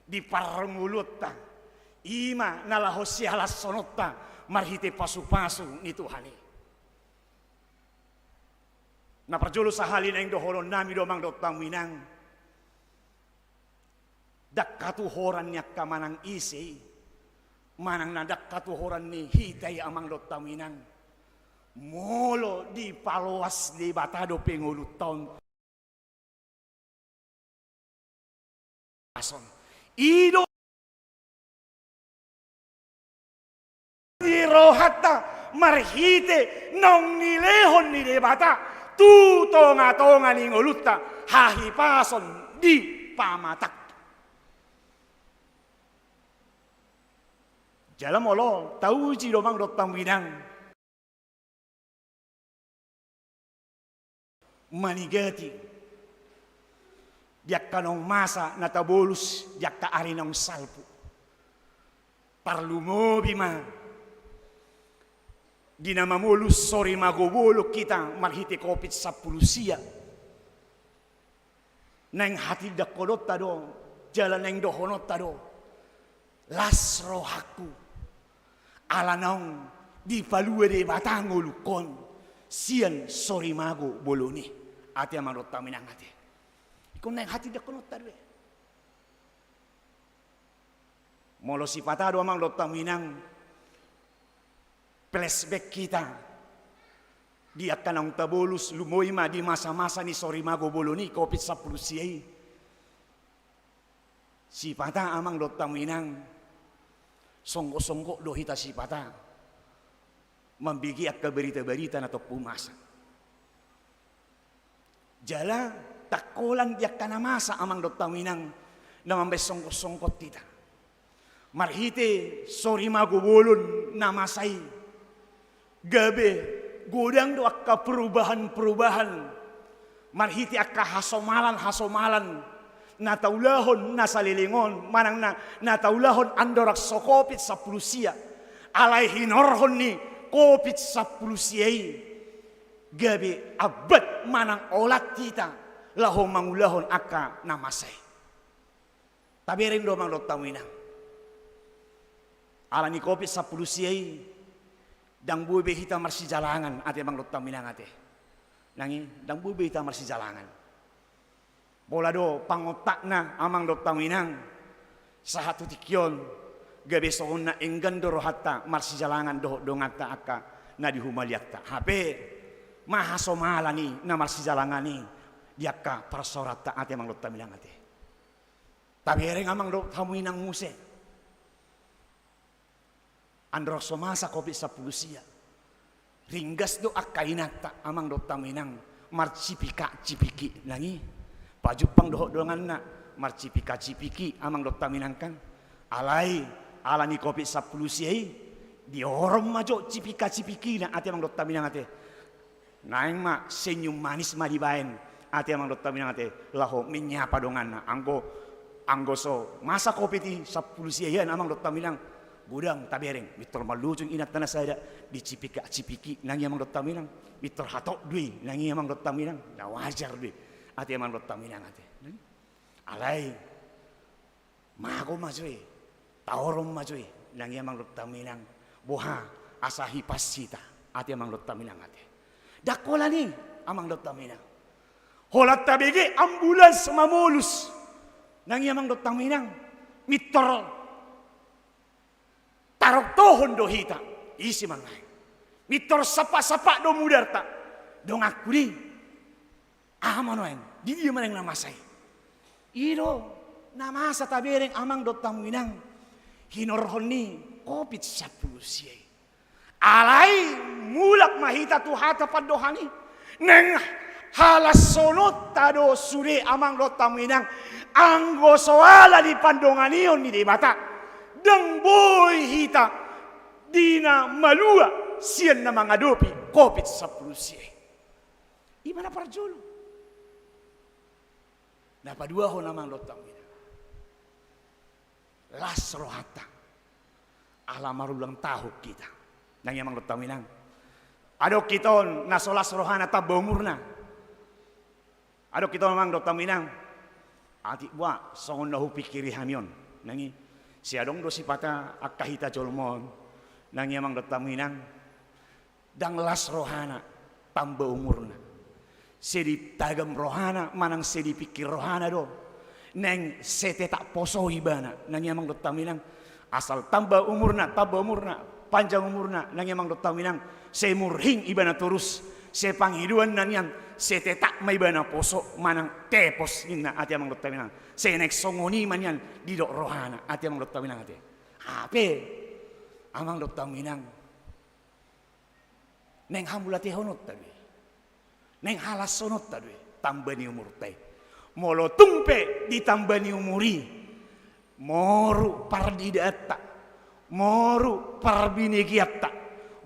di parngoluonta, i ma na laho sialashononta marhite pasupasu ni Tuhan i. Na parjolo sahali naeng dohononnami do amang dohot hamu inang. Ndang hatuhoran ni angka manang ise i, manang na ndang hatuhoran ni hita i amang dohot hamu inang. Molo dipaloas Debata dope ngolunta on, i do di rohanta marhite naung nilehon ni Debata tu tongatonga ni ngolunta hahipason di pamatangta. Jala molo tauji do amang dohot hamu inang, manigati di angka naung masa na tabolus di angka ari naung salpu. Tarlumobi ma di na mamolus sorimago bolon hita marhite Covid sampulu sia. Naeng hatindangkononta do, jala naeng dohononta do, las rohangku ala naung dipalua Debata ngolungkon sian sorimago bolon i. Ate amang dohot hamu inang ate. Ingkon naeng hatindangkononta do i. Molo sipata do amang dohot hamu inang, flashback hita di angka naung tabolus, lumobi ma di masa-masa ni sorimago bolon i Covid sampulu sia i. Sipata amang dohot hamu inang, songgop-songgop do hita sipata mambege angka barita-barita na tompu masa. Jala ndang holan di angka na masa amang dohot hamu inang na mambaen songgop-songgop hita. Marhite sorimago bolon na masa i, gabe godang do angka perubahan-perubahan marhite angka hasomalan-hasomalan na taulahon na saleleng on, manang na, na taulahon andorang so Covid sampulu sia. Alai hinorhon ni Covid sampulu sia i gabe ambat manang olat hita laho mangulahon angka na masa i. Tabereng do amang dohot hamu inang, ala ni Covid sampulu sia i, ndang boi be hita marsijalangan ate amang dohot hamu inang ate. Nang i, ndang boi be hita marsijalangan. Pola do pangontakna amang dohot hamu inang, sahat tu tingki on gabe songon na enggan do rohanta marsijalangan dohot donganta angka na di humaliangta. Hape ma hasomalan i na marsijalangan i di angka parsaoranta ate amang dohot hamu inang ate. Tabereng amang dohot hamu inang muse. Andorang so masa Covid sampulu sia, ringgas do angka inanta amang dohot hamu inang marcipika-cipiki nang i. Pajumpang dohot donganna marcipika-cipiki amang dohot hamu inang kan. Alai ala ni Covid sampulu sia i, diorom ma jo cipika-cipikina ate amang dohot hamu inang ate. Naeng ma senyum manis ma dibaen ate amang dohot hamu inang ate, laho menyapa donganna. Anggo, anggo so masa Covid i sampulu sia i amang dohot hamu inang, godang tabereng, pintor malujung inanta na sada, dicipika-cipiki nang i amang dohot hamu inang, pintor hatop do i nang i amang dohot hamu inang, na wajar do i ate amang dohot hamu inang ate. Alai mago ma jo i, taorom ma jo i nang i amang dohot hamu inang, boha asa hipas hita ate amang dohot hamu inang ate. Ndang holan i amang dohot hamu inang, holan tabege ambulans mamolus nang i amang dohot hamu inang, pintor tarongtohon do hita ise ma nuaeng, pintor sapak-sapak do mudarta, donganku di aha ma nuaeng, di dia ma nuaeng na masa i. I do na masa tabereng amang dohot hamu inang, hinorhon ni Covid sampulu sia i. Alai mulak ma hita tu hata pandohan i, naeng halashononta do sude amang dohot hamu inang, anggo so ala ni pandonganion ni Debata, ndang boi hita di na malua sian na mangadopi Covid sampulu sia i. I ma na parjolo. Na paduahon amang dohot hamu inang, las rohanta ala marulang tahun hita nang i amang dohot hamu inang. Adong hita on na so las rohana tamba umurna. Adong hita on amang dohot hamu inang, atik boha songon na hupingkiri hami on nang i, sai adong do sipata angka hita jolma on nang i amang dohot hamu inang, ndang las rohana tamba umurna. Sai ditagam rohana manang sai dipingkir rohana do naeng sai tetap poso ibana nang i amang dohot hamu inang. Asal tamba umurna, tamba umurna, panjang umurna nang i amang dohot hamu inang, sai murhing ibana torus, sai pangidoanna nian sai tetap ma ibana poso manang tepos ninna ate amang dohot hamu inang, sai naeng songon i ma nian didok rohana ate amang dohot hamu inang ate. Hape amang dohot hamu inang, naeng hamauliatehononta do i, naeng halashononta do i tamba ni umurta i. Molo tung pe di tamba ni umur i moru parnidaanta, Moru parbinegeanta,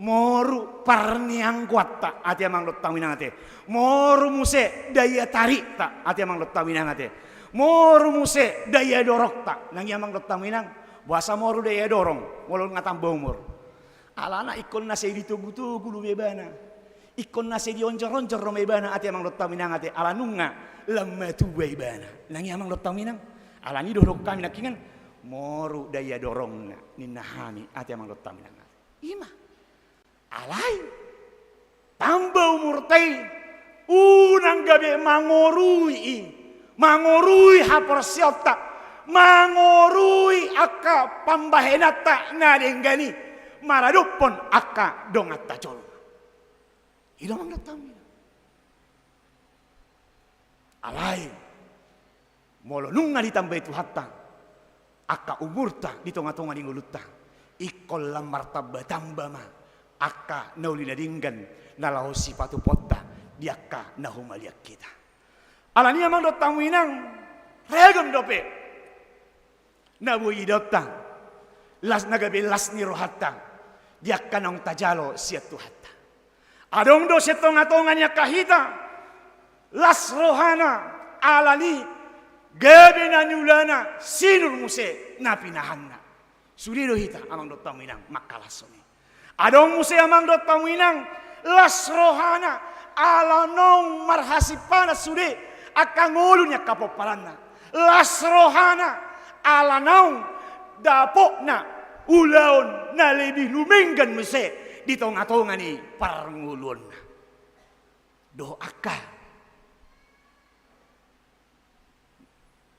moru parnianggoanta, ate amang dohot hamu inang ate. Moru muse daya tarikta, ate amang dohot hamu inang ate. Moru muse daya dorongta, nang i amang dohot hamu inang. Boasa moru daya dorong, molo nunga tamba umur? Alana ingkon na sai ditogutogu do ibana. Ingkon na sai dionjoronjor do ibana, ate amang dohot hamu inang ate, ala nunga lam matua ibana. Nang i amang dohot hamu inang. Alani i do didok hami nangkiningan, moru daya dorongna, ninna hami, ate amang dohot hamu inang ate. I ma. Alai tamba umurta i, unang gabe mangorui i, mangorui haporseaonta, mangorui angka pambahenanta na denggan i maradophon angka donganta jolma. I do amang dohot hamu inang. Alai molo nunga ditambai Tuhanta angka umurta di tongatonga ni ngolunta, ingkon lam martambatamba ma angka na uli na denggan na laho sipatupaonta di angka na humaliang hita. Alani i amang dohot hamu inang, ragam dope na boi idaonta, las, na gabe las ni rohanta di angka naung tajalo sian Tuhanta. Adong do sian tongatonga ni angka hita las rohana, alani gabe na niulana sinur muse na pinahanna. Sude do hita amang dohot hamu inang mangkalashon i. Adong muse amang dohot hamu inang las rohana, ala naung marhasimpanan sude angka ngolu ni angka pomparanna. Las rohana ala naung dapotna ulaon na lebih lumenggan muse di tongatonga ni parngoluonna. Dohot angka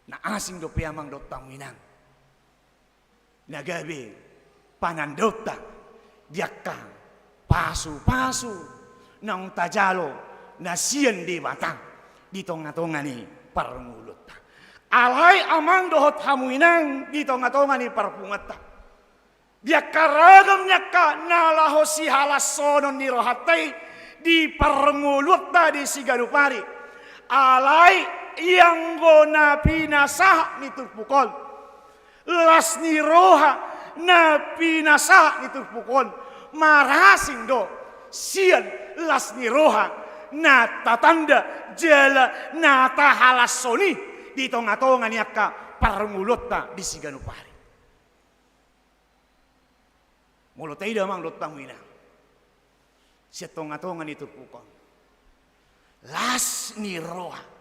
na asing dope amang dohot hamu inang na gabe panandaonta di angka pasupasu naung tajalo na sian Debata di tongatonga ni parngoluonta. Alai amang dohot hamu inang, di tongatonga ni parpunguanta, di angka ragam ni angka na laho sihalashonon ni rohanta i di parngoluonta di siganup ari. Alai ianggo na pinasahat ni turpuk on, las ni roha na pinasahat ni turpuk on marasing do sian las ni roha na tatanda jala na tahalashon i di tongatonga ni angka parngoluonta di siganup ari. Molo taida amang dohot hamu inang sian tongatonga ni turpuk on, las ni roha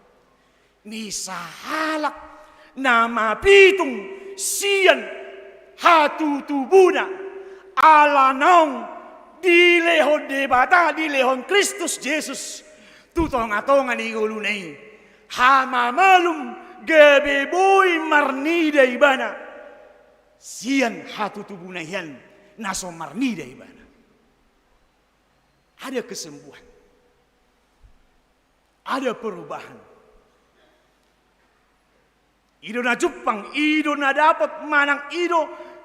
ni sahalak na mapitung sian hatutubuna, ala naung dilehon Debata, dilehon Kristus Jesus tu tongatonga ni ngoluna i hamamalum, gabe boi marnida ibana sian hatutubuna hian na so marnida ibana. Ada kesembuhan, ada perubahan. I do na jumpang, i do na dapot, manang i do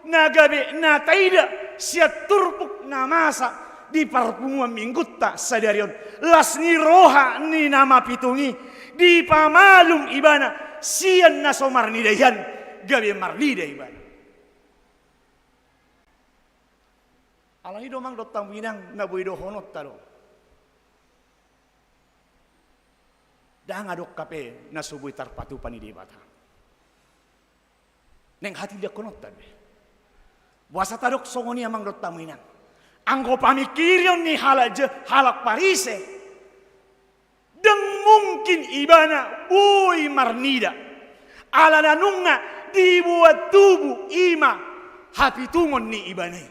na gabe na taida sian turpuk na masa di parpunguan Minggunta sadari on. Las ni roha ni na mapitung i dipamalum ibana sian na so marnida hian, gabe marnida ibana. Alani i do amang dohot hamu inang na boi dohononta do. Ndang adong hape na so boi tarpatupa ni Debata. Naeng hatindanghononta be. Boasa tadok songon i amang dohot hamu inang? Anggo pamingkirion ni halak Je-, halak Parise, ndang mungkin ibana boi marnida. Ala na nunga diboan tubu i ma hapitungon ni ibana i.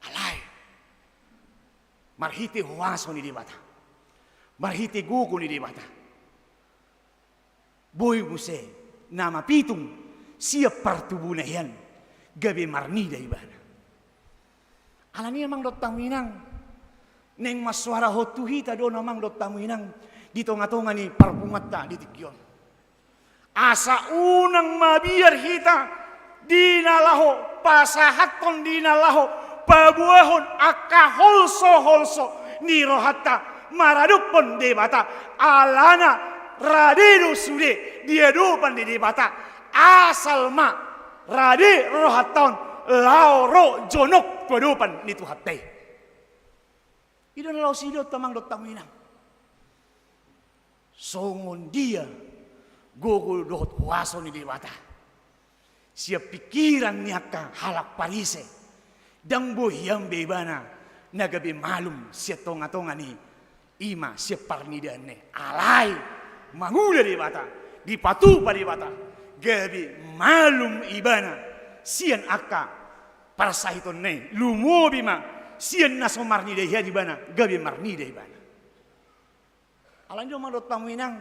Alai marhite huaso ni Debata, marhite gogo ni Debata, boi muse na mapitung sian partubuna hian gabe marnida ibana. Alani i amang dohot hamu inang, naeng marsoara hot tu hita do na amang dohot hamu inang di tongatonga ni parpunguanta di tingki on. Asa unang mabiar hita di na laho pasahathon, di na laho paboahon angka holsoholso ni rohanta maradophon Debata, alana rade do sude di adopan ni Debata, asal ma Rade rohanta on laho ro jonok tu adopan ni Tuhanta i. I do na laho sidok amang dohot hamu inang. Songon dia gogo dohot kuaso ni Debata sian pingkiran ni angka halak Parise, ndang boi hian be ibana na gabe malum sian tongatonga ni, i ma sian parnidaanna i. Alai mangula Debata, dipatupa Debata, gabe malum ibana sian angka parsahitonna i, lumobi ma sian na so marnida hian ibana, gabe marnida ibana. Alani do amang dohot hamu inang,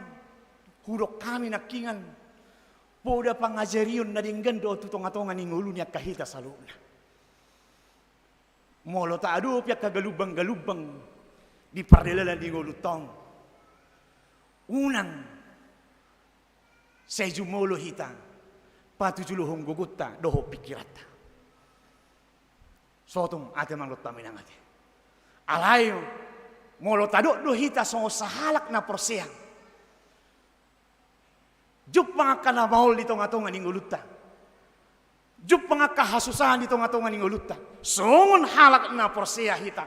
hudok hami nangkiningan, poda pangajarion na denggan do tu tongatonga ni ngolu ni angka hita saluhutna. Molo taadopi angka galumbanggalumbang di pardalanan ni ngolunta on, unang sai jumolo hita patujulohon gogonta dohot pingkiranta. Sotung ate amang dohot hamu inang ate. Alai molo tadok do hita songon sahalak na porsea, jumpang angka na maol di tongatonga ni ngolunta, jumpang angka hasusahan di tongatonga ni ngolunta, songon halak na porsea hita,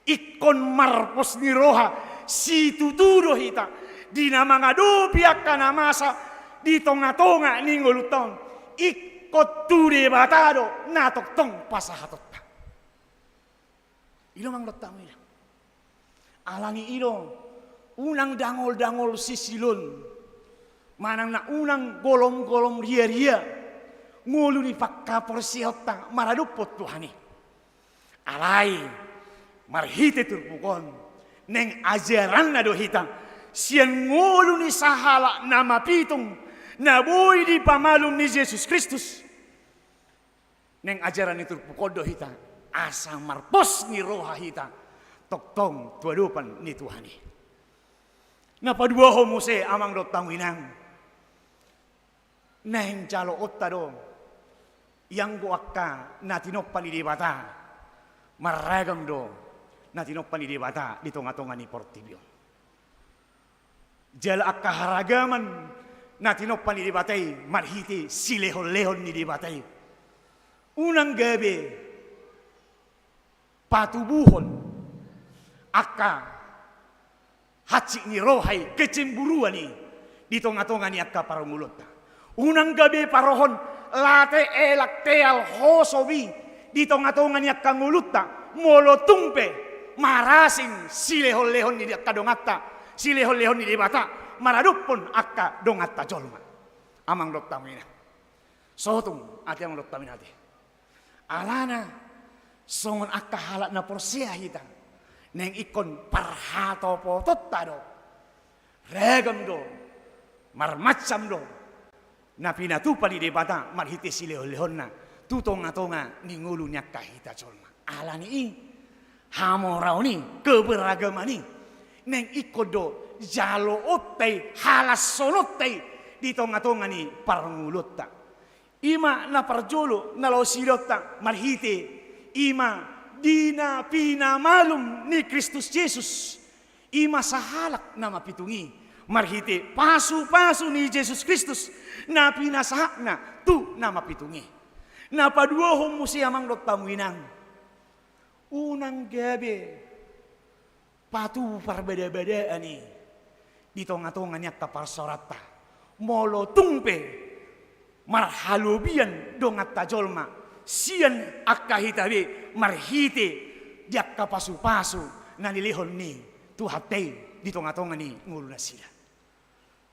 ingkon marpos ni roha situtu do hita di na mangadopi angka na masa di tongatonga ni ngolunta on. Ingkon tu Debata do na tongtong pasahatonta. I do amang dohot hamu inang. Alani i do, unang dangol-dangol sisiloon, manang na unang golom-golom riaria ngolu ni panghaporseaonta maradophon Tuhan i. Alai marhite turpuk on, naeng ajaranna do hita sian ngolu ni sahalak na mapitung na boi dipamalum ni Jesus Kristus. Naeng ajaran ni turpuk on do hita asa marpos ni roha hita tongtong tu adopan ni Tuhan i. Na paduahon muse amang dohot hamu inang, naeng jaloonta do ianggo angka na tinompa ni Debata, marragam do na tinompa ni Debata di tongatonga ni portibi on. Jala angka haragaman na tinompa ni Debata i marhite silehonlehon ni Debata i. Unang gabe patubuhon angka hansit ni roha i, kecemburuan i di tongatonga ni angka parngoluonta. Unang gabe parohon late elak teal hosob i di tongatonga ni angka ngolunta, molo tung pe marasing silehonlehon ni angka donganta, silehonlehon ni Debata maradophon angka donganta jolma. Amang dohot hamu inang, sotung ate amang dohot hamu inang ate. Alana songon angka halak na porsea hita, naeng ingkon parhatopotonta do, ragam do, marmacam do na pinatupa ni Debata marhite silehonlehonna tu tongatonga ni ngolu ni angka hita jolma. Alani i, hamoraon i, keberagaman i, naeng ingkon do jaloonta i, halashononta i di tongatonga ni parngoluonta. I ma na parjolo na laho sidaonta marhite, i ma di na pinamalum ni Kristus Jesus. I ma sahalak na mapitung i marhite pasupasu ni Jesus Kristus na pinasahatna tu na mapitung i. Na paduahon muse amang dohot hamu inang, unang gabe patubu parbadabadaan i di tongatonga ni angka parsaoranta. Molo tung pe marhalobian donganta jolma sian angka hita be marhite di angka pasupasu na nilehon ni Tuhanta i di tongatonga ni ngolunasida.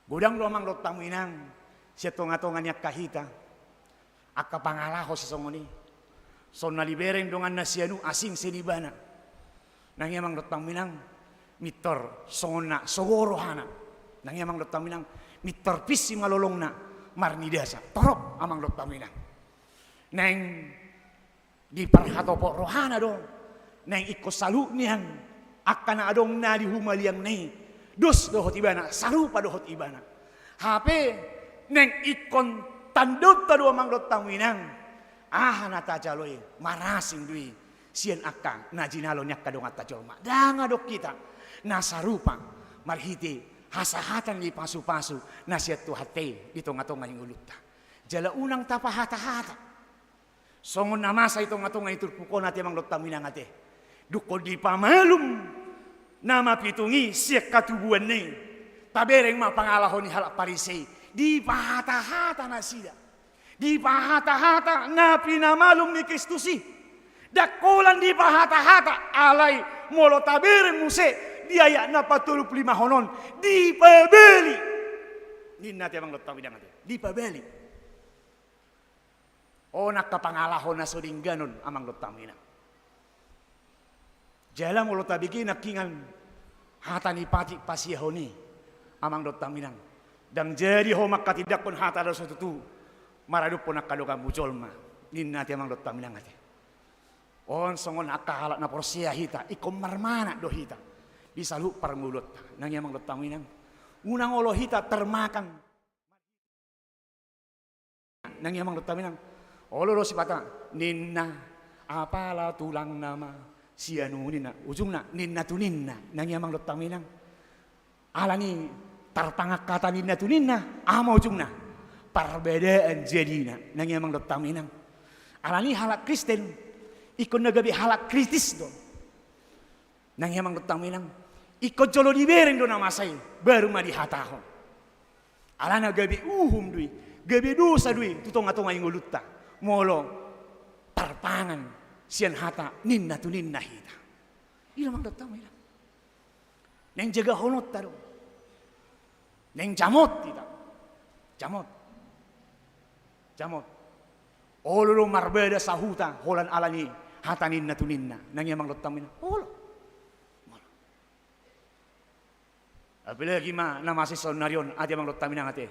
Godang do amang dohot hamu inang sian tongatonga ni angka hita angka pangalaho sisongon i. Songon na dibereng donganna si Anu, asing sian ibana. Nang i amang dohot hamu inang, mintor songon na sogo rohana. Nang i amang dohot hamu inang, mintor pinsi ma lolongna marnidasa. Torop amang dohot hamu inang. Naeng diparhatopot rohana do, naeng ingkon saluhut nian angka na adong na di humaliangna i dos dohot ibana, sarupa dohot ibana. Hape naeng ingkon tandaonta do amang dohot hamu inang, aha na tajalo i marasing do i sian angka na jinalo ni angka donganta jolma. Ndang adong hita na sarupa marhite hasahatan ni pasupasu na sian Tuhanta i di tongatonga ni ngolunta. Jala unang tapahatahata. Songon na masa i tongatonga ni turpuk on ate amang dohot hamu inang ate. Dungkon dipamalum na mapitung i sian hatubuanna i. Tabereng ma pangalaho ni halak Parise i. Dipahatahata nasida. Dipahatahata na pinamalum ni Kristus i. Ndang holan dipahatahata, alai molo tabereng muse di ayat na patolupulu lima on, dipabali. Ninna ate amang dohot hamu inang ate. Dipabali. On angka pangalaho na so denggan on amang dohot hamu inang. Jala molo tabege nangkiningan hata ni patik pasiahon i amang dohot hamu inang. Ndang jadi ho manghatindanghon hata na so tutu maradophon angka donganmu jolma. Ninna ate amang dohot hamu inang ate. On songon angka halak na porsea hita, ingkon marmanat do hita di saluhut parngoluonta. Nang i amang dohot hamu inang. Unang olo hita termakan. Nang i amang dohot hamu inang. Olo do sipata ninna, apala tulangna ma si anu ninna. Ujungna, ninna tu ninna. Nang i amang dohot hamu inang. Alani tarpangangkatan ninna tu ninna, aha ma ujungna? Parbadaan jadina. Nang i amang dohot hamu inang. Alani halak Kristen, ingkon na gabe halak kritis do. Nang i amang dohot hamu inang. Ingkon jolo dibereng do na masa i, baru ma dihatahon. Alana gabe uhum do i, gabe dosa do i, tu tongatonga ni ngolunta. Molo tarpangan sian hata ninna tu ninna hita. I do amang dohot hamu inang. Naeng jagahononta do. Naeng jamot hita. Jamot. Jamot. Olo do marbada sahuta holan alani hata ninna tu ninna. Nang i amang dohot hamu inang. Olo. Olo. Apalagi ma na masa i saonnari on ate amang dohot hamu inang ate.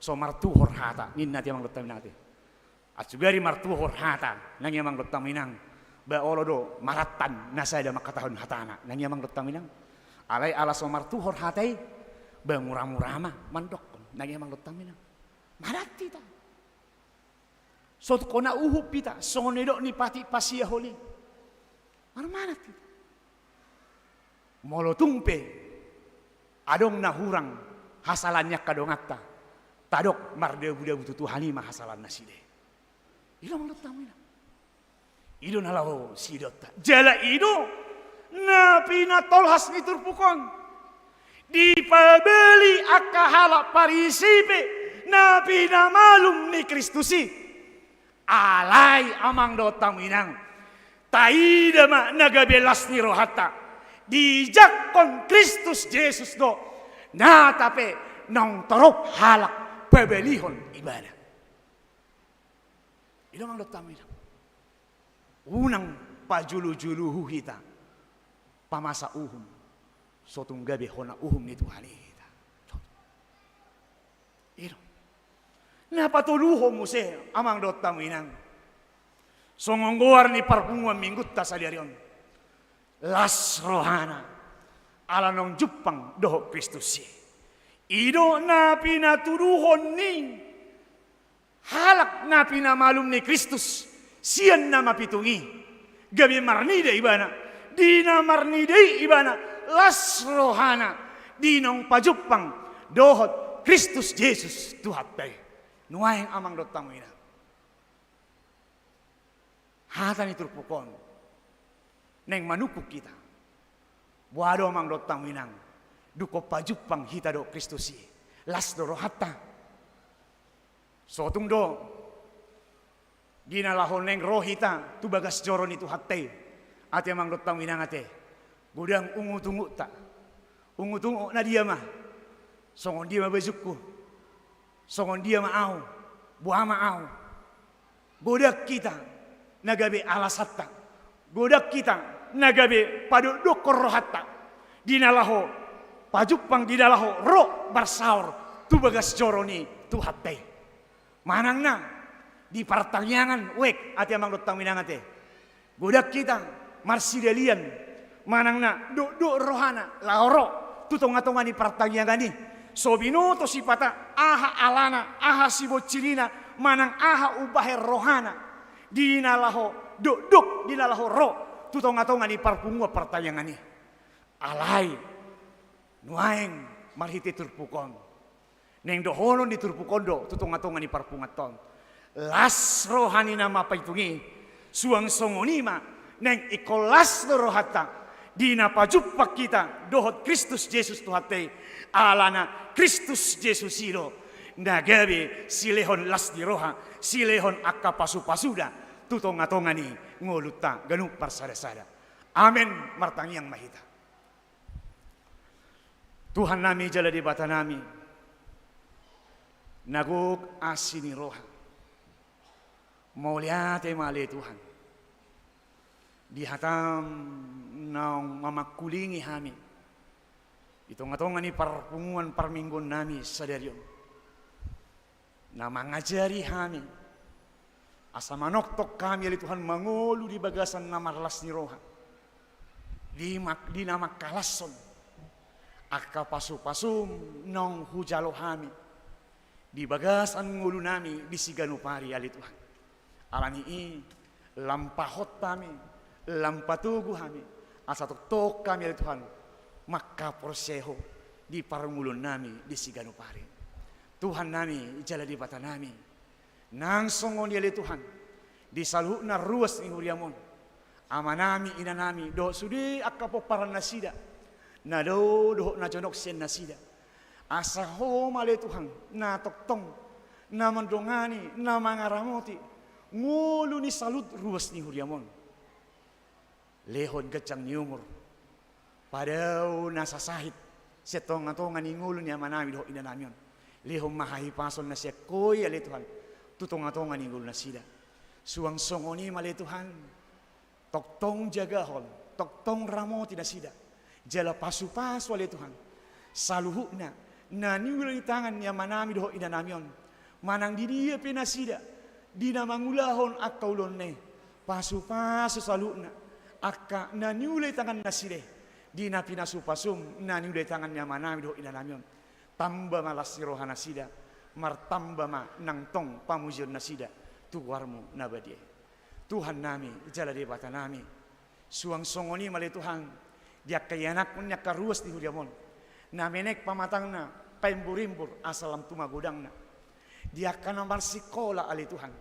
So martuhor hata ninna ate amang dohot hamu inang ate. Asugari martuhor hata, nang i amang dohot hamu inang, ba olo do marantan na sada mangkatahon hatana, nang i amang dohot hamu inang. Alai ala so martuhor hata i, ba muramura ma mandokkon, nang i amang dohot hamu inang. Manat hita. So tung hona uhum hita, songon nidok ni patik pasiahon i. Marmanat hita. Molo tung pe adong na hurang hasalahan ni angka donganta, tadok mardabudabu tu Tuhan i ma hasalahan nasida i. I do amang dohot hamu inang. I do na laho sidaonta. Jala i do na pinatolhas ni turpuk on. Dipabali angka halak Parise pe na pinamalum ni Kristus i. Alai amang dohot hamu inang, taida ma na gabe las ni rohanta, dijangkon Kristus Jesus do nata pe naung torop halak pabalihon ibana. I do amang dohot hamu inang. Unang pajulujuluhu hita pamasa uhum, so tung gabe hona uhum ni Tuhan i hita. I do. Na patoluhon muse amang dohot hamu inang. Songon goar ni parpunguan minggunta sadari on. Las rohana. Ala naung jumpang dohot Kristus i. I do na pinatuduhon ni halak na pinamalum ni Kristus sian na mapitung i. Gabe marnida ibana. Di na marnida i ibana las rohana. Di naung pajumpang dohot Kristus Jesus Tuhanta i. Nuaeng amang dohot hamu inang. Hata ni turpuk on naeng manungkun hita. Boha do amang dohot hamu inang. Dungkon pajumpang hita dohot Kristus i. Las do rohanta. So tung do di na laho naeng ro hita tu bagas joro ni Tuhanta i. Ate amang dohot hamu inang ate. Godang ungutungutta. Ungutungut na dia ma. Songon dia ma bajungku. Songon dia ma ahu. Boha ma ahu. Godang hita na gabe alasanta. Godang hita na gabe padokdokkon rohanta. Di na laho pajumpang di na laho ro marsaor tu bagas joro ni Tuhanta i. Manang na di partangiangan wek ate amang dohot hamu inang ate. Godang hita marsidalian manang na dokdok rohana laho ro tu tongatonga ni partangiangan i. So binoto sipata aha alana, aha sibonsirina manang aha umbahen rohana. Di na laho dokdok, di na laho ro tu tongatonga ni parpunguan partangiangan i. Alai nuaeng marhite turpuk on. Naeng dohonon ni turpuk on do tu tongatonga ni parpunguanta on. Las roha ni na mapaihut i, suang songon i ma naeng ingkon las do rohanta di na pajumpang hita dohot Kristus Jesus Tuhanta i, alana Kristus Jesus i do na gabe silehon las ni roha, silehon angka pasupasuna tu tongatonga ni ngolunta ganup marsadasada. Amen. Martangiang ma hita. Tuhan nami jala Debata nami, na gok asi ni roha. Mauliate ma ale Tuhan di hatam naung mamangkulingi hami di tongatonga ni parpunguan parmingguon nami sadari on, na mangajari hami asa manongtong hami ale Tuhan mangolu di bagasan na marlas ni roha, di mak-, di na mangkalashon angka pasupasum naung hujalo hami di bagasan ngolu nami di siganup ari ale Tuhan. Alani i, lam pahot hami, lam patogu hami, asa tongtong hami ale Tuhan mangkaporseai Ho di parngoluon nami di siganup ari. Tuhan nami jala Debata nami, nang songon i ale Tuhan di saluhutna ruas ni huriam on, ama nami, ina nami dohot sude angka pomparan nasida na dao dohot na jonok sian nasida. Asa Ho ma ale Tuhan na tongtong na mandongani, na mangaramoti ngolu ni saluhut ruas ni huriam on. Lehon ganjang ni umur, padao nasa sahit sian tongatonga ni ngolu ni ama nami dohot ina nami on. Lehon ma hahipason na sian Ho i ale Tuhan tu tongatonga ni ngolu nasida. Suang songon i ma ale Tuhan, tongtong jagahon, tongtong ramoti nasida, jala pasupasu ale Tuhan saluhutna na niula ni tangan ni ama nami dohot ina nami on. Manang di dia pe nasida di na mangulahon angka ulaonna i, pasupasu saluhutna angka na niula ni tangan nasida i di na pinasupasum na niula ni tangan ni ama nami dohot ina nami on. Tamba ma las ni roha nasida, martamba ma nang tong pamujion nasida tu goarmu na badia i. Tuhan nami jala Debata nami, suang songon i ma ale Tuhan di angka ianakhon ni angka ruas ni huriam on, na menek pamatangna, paimburimbur asa lam tumagodangna, di angka na marsikola ale Tuhan,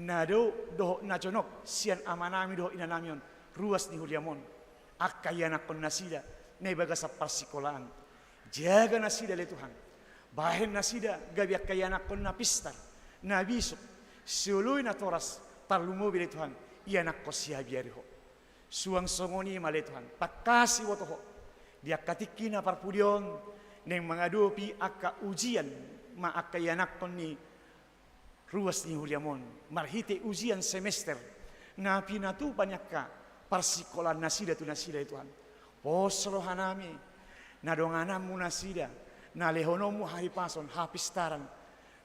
na dao dohot na jonok sian ama nami dohot ina nami on ruas ni huriam on, angka ianakhon nasida na di bagasan parsikolaan. Jaga nasida ale Tuhan, bahen nasida gabe angka ianakhon na pistar, na bisuk, sioloi natoras, tarlumobi ale Tuhan ianakhon sihabiari Ho. Suang songon i ma ale Tuhan, tangkas iboto Ho di angka tingki na parpudi on naeng mangadopi angka ujian ma angka ianakhon ni ruas ni huriam on marhite ujian semester na pinatupa ni angka parsikolaan nasida tu nasida ale Tuhan. Pos roha nami na dongananmu nasida, na lehononmu hahipason, hapistaran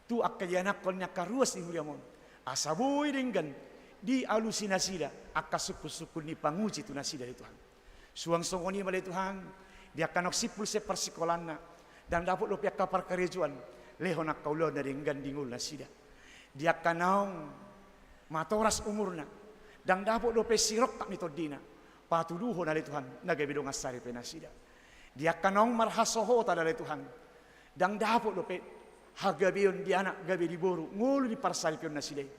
tu angka ianakhon ni angka ruas ni huriam on, asa boi denggan dialusi nasida angka sungkunsungkun ni panguji tu nasida ale Tuhan. Suang songon i ma ale Tuhan di angka naung simpul sian parsikolaanna, ndang dapot dope angka parkarejoan, lehon angka ulaon na denggan di ngolu nasida. Di angka naung matoras umurna, ndang dapot dope sirongkap ni tondina, patuduhon ale Tuhan na gabe dongan saripe nasida. Di angka naung marhasohotan ale Tuhan, ndang dapot dope hagabeon di anak gabe di boru ngolu ni parsaripeon nasida i.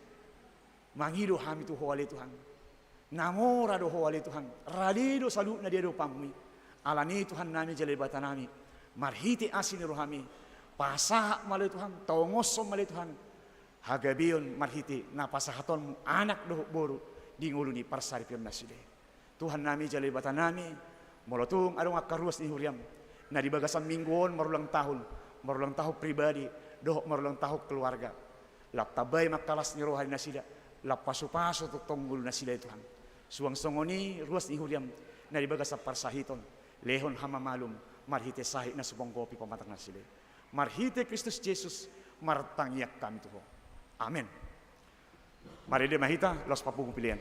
Mangido hami tu Ho ale Tuhan, na mora do Ho ale Tuhan, rade do saluhut na di adopanmu i. Alani i Tuhan nami jala Debata nami, marhite asi ni rohami, pasahat ma ale Tuhan, tongoshon ma ale Tuhan hagabeon marhite na pasahatonmu anak dohot boru di ngolu ni parsaripeon nasida i. Tuhan nami jala Debata nami, molo tung adong angka ruas ni huriam na di bagasan minggu on marulang tahun, marulang tahun pribadi dohot marulang tahun keluarga, lam tambai ma angka las ni roha ni nasida, lam pasupasu tongtong ngolu nasida ale Tuhan. Suang songon i ruas ni huriam na di bagasan parsahiton, lehon hamamalum marhite sahit na so ponggopi pamatang nasida i. Marhite Kristus Jesus martangiang hami tu Ho. Amen. Marende ma hita laos papungu pilien.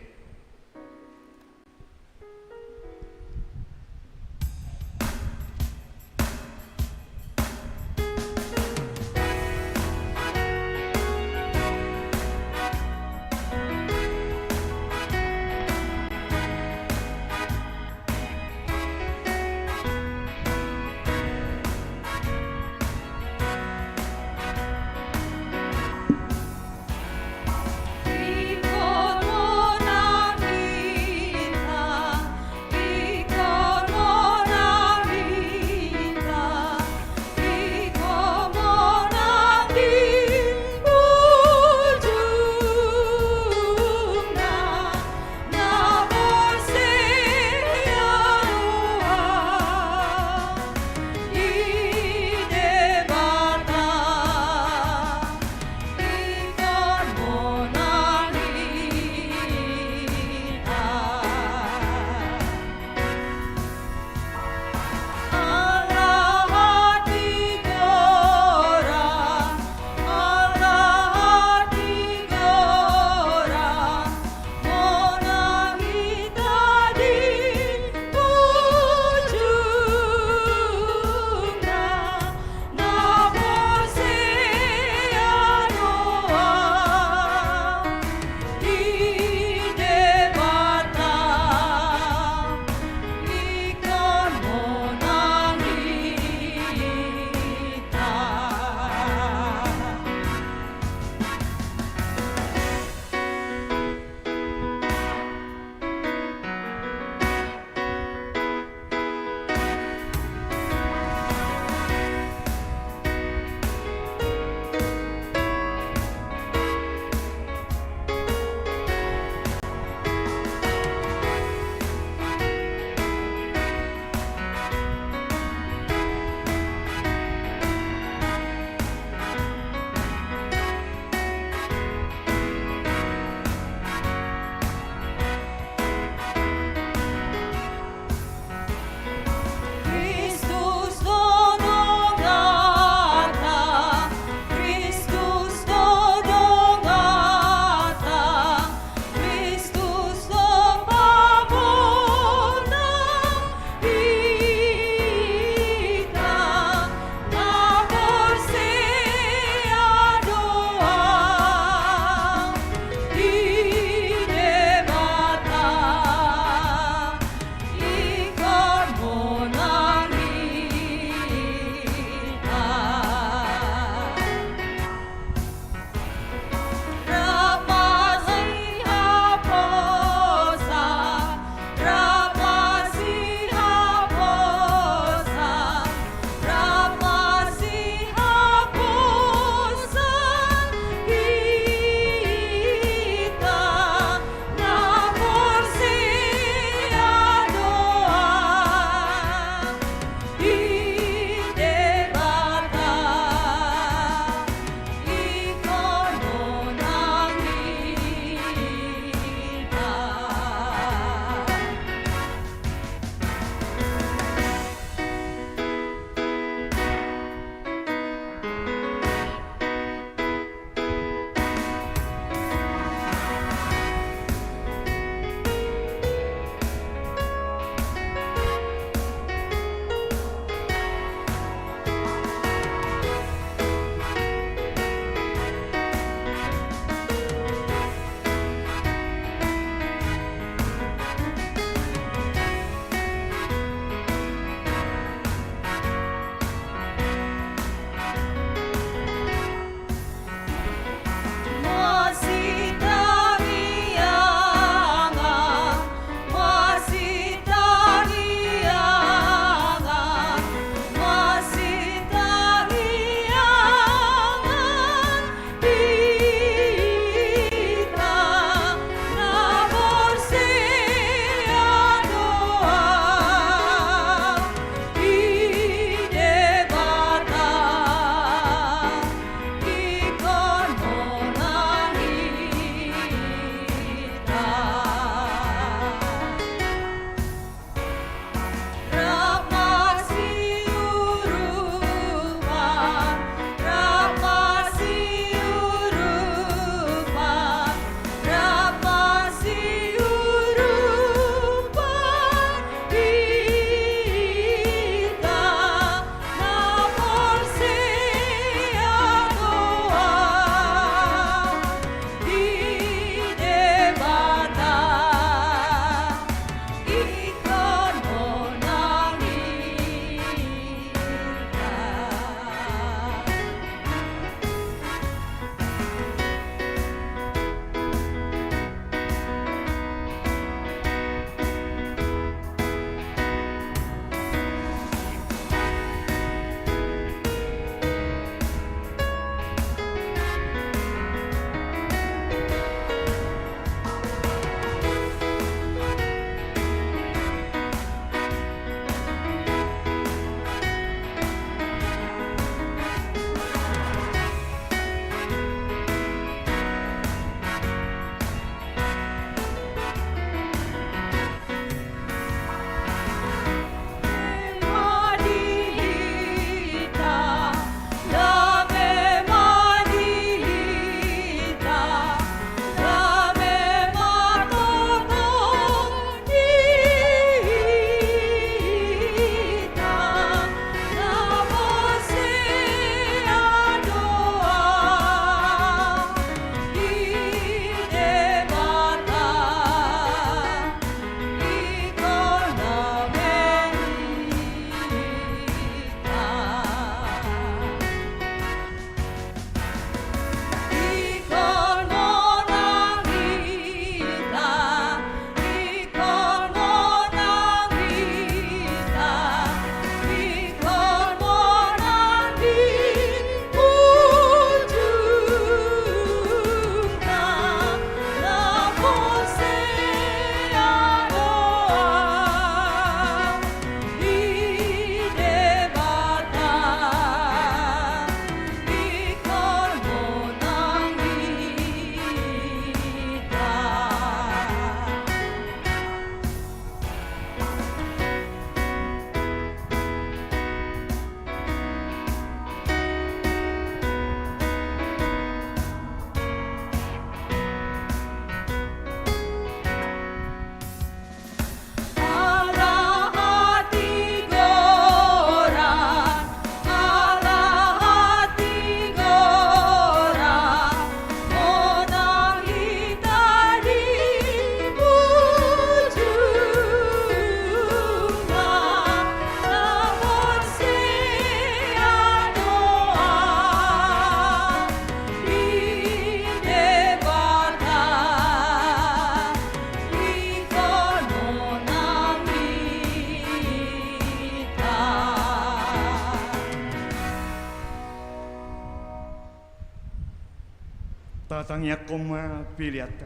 Tangiangkon ma peleanta.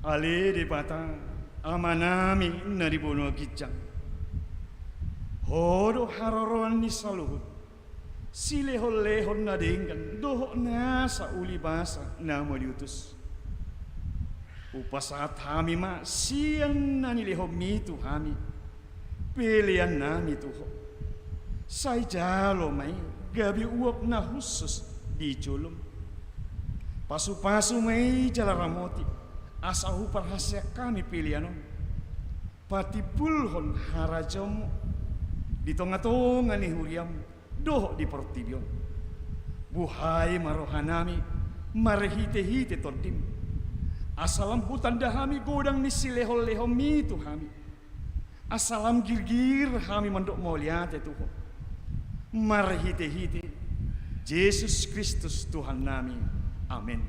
Ale Debata, Amanami na di banua ginjang, Ho do haroroan ni saluhut silehonlehon na denggan dohot nasa ulibasa na mauliutus. Hupasahat hami ma sian na nilehonMi tu hami peleannami tu Ho. Sai jalo ma i gabe uap na hushus di jolom. Pasupasu ma i jala ramoti, asa huparhaseang hami pelean on patimbulhon harajaonMu di tongatonga ni huriaM dohot di portibi on. Buhai ma rohanami marhitehite TondiM, asa lam hutanda hami godang ni silehonlehonMi tu hami, asa lam girgir hami mandok mauliate tu Ho, marhitehite Jesus Kristus Tuhannami. Amen.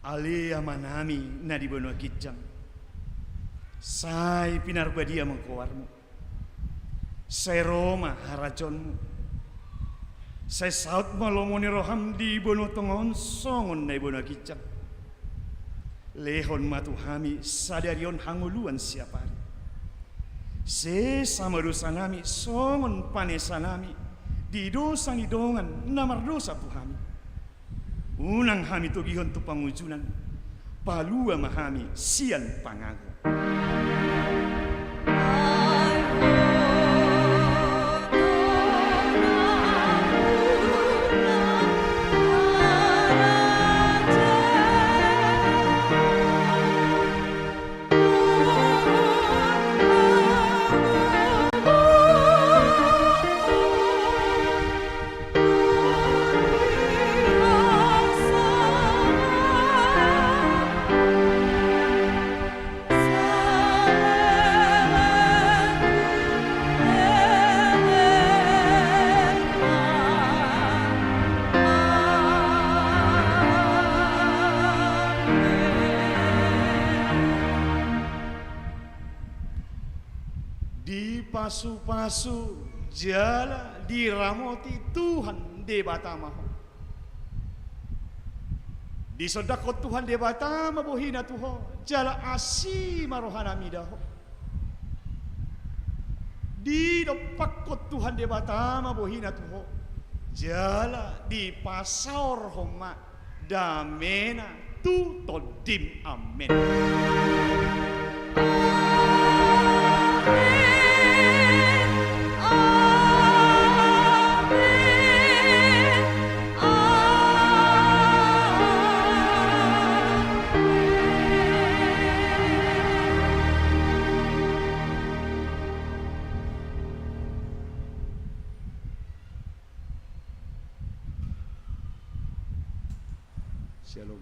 Ale Amanami na di banua ginjang, sai pinarbadia ma goarMu. Sai ro ma harajaonMu. Sai saut ma lomo ni rohaM di banua tonga on songon na di banua ginjang. Lehon ma tu hami sadari on hangoluan siapari. Sesa ma dosanami songon panesanami di dosa ni dongan na mardosa tu hami. Unang hami togihon tu pangunjunan, palua ma hami sian pangago. Dipasupasu jala diramoti Tuhan Debata ma ho. Disondangkon Tuhan Debata ma bohiNa tu ho, jala asi ma rohaNa mida ho. Didompakkon Tuhan Debata ma bohiNa tu ho, jala dipasaorhon ma dameNa tu tondim. Amen. Shalom.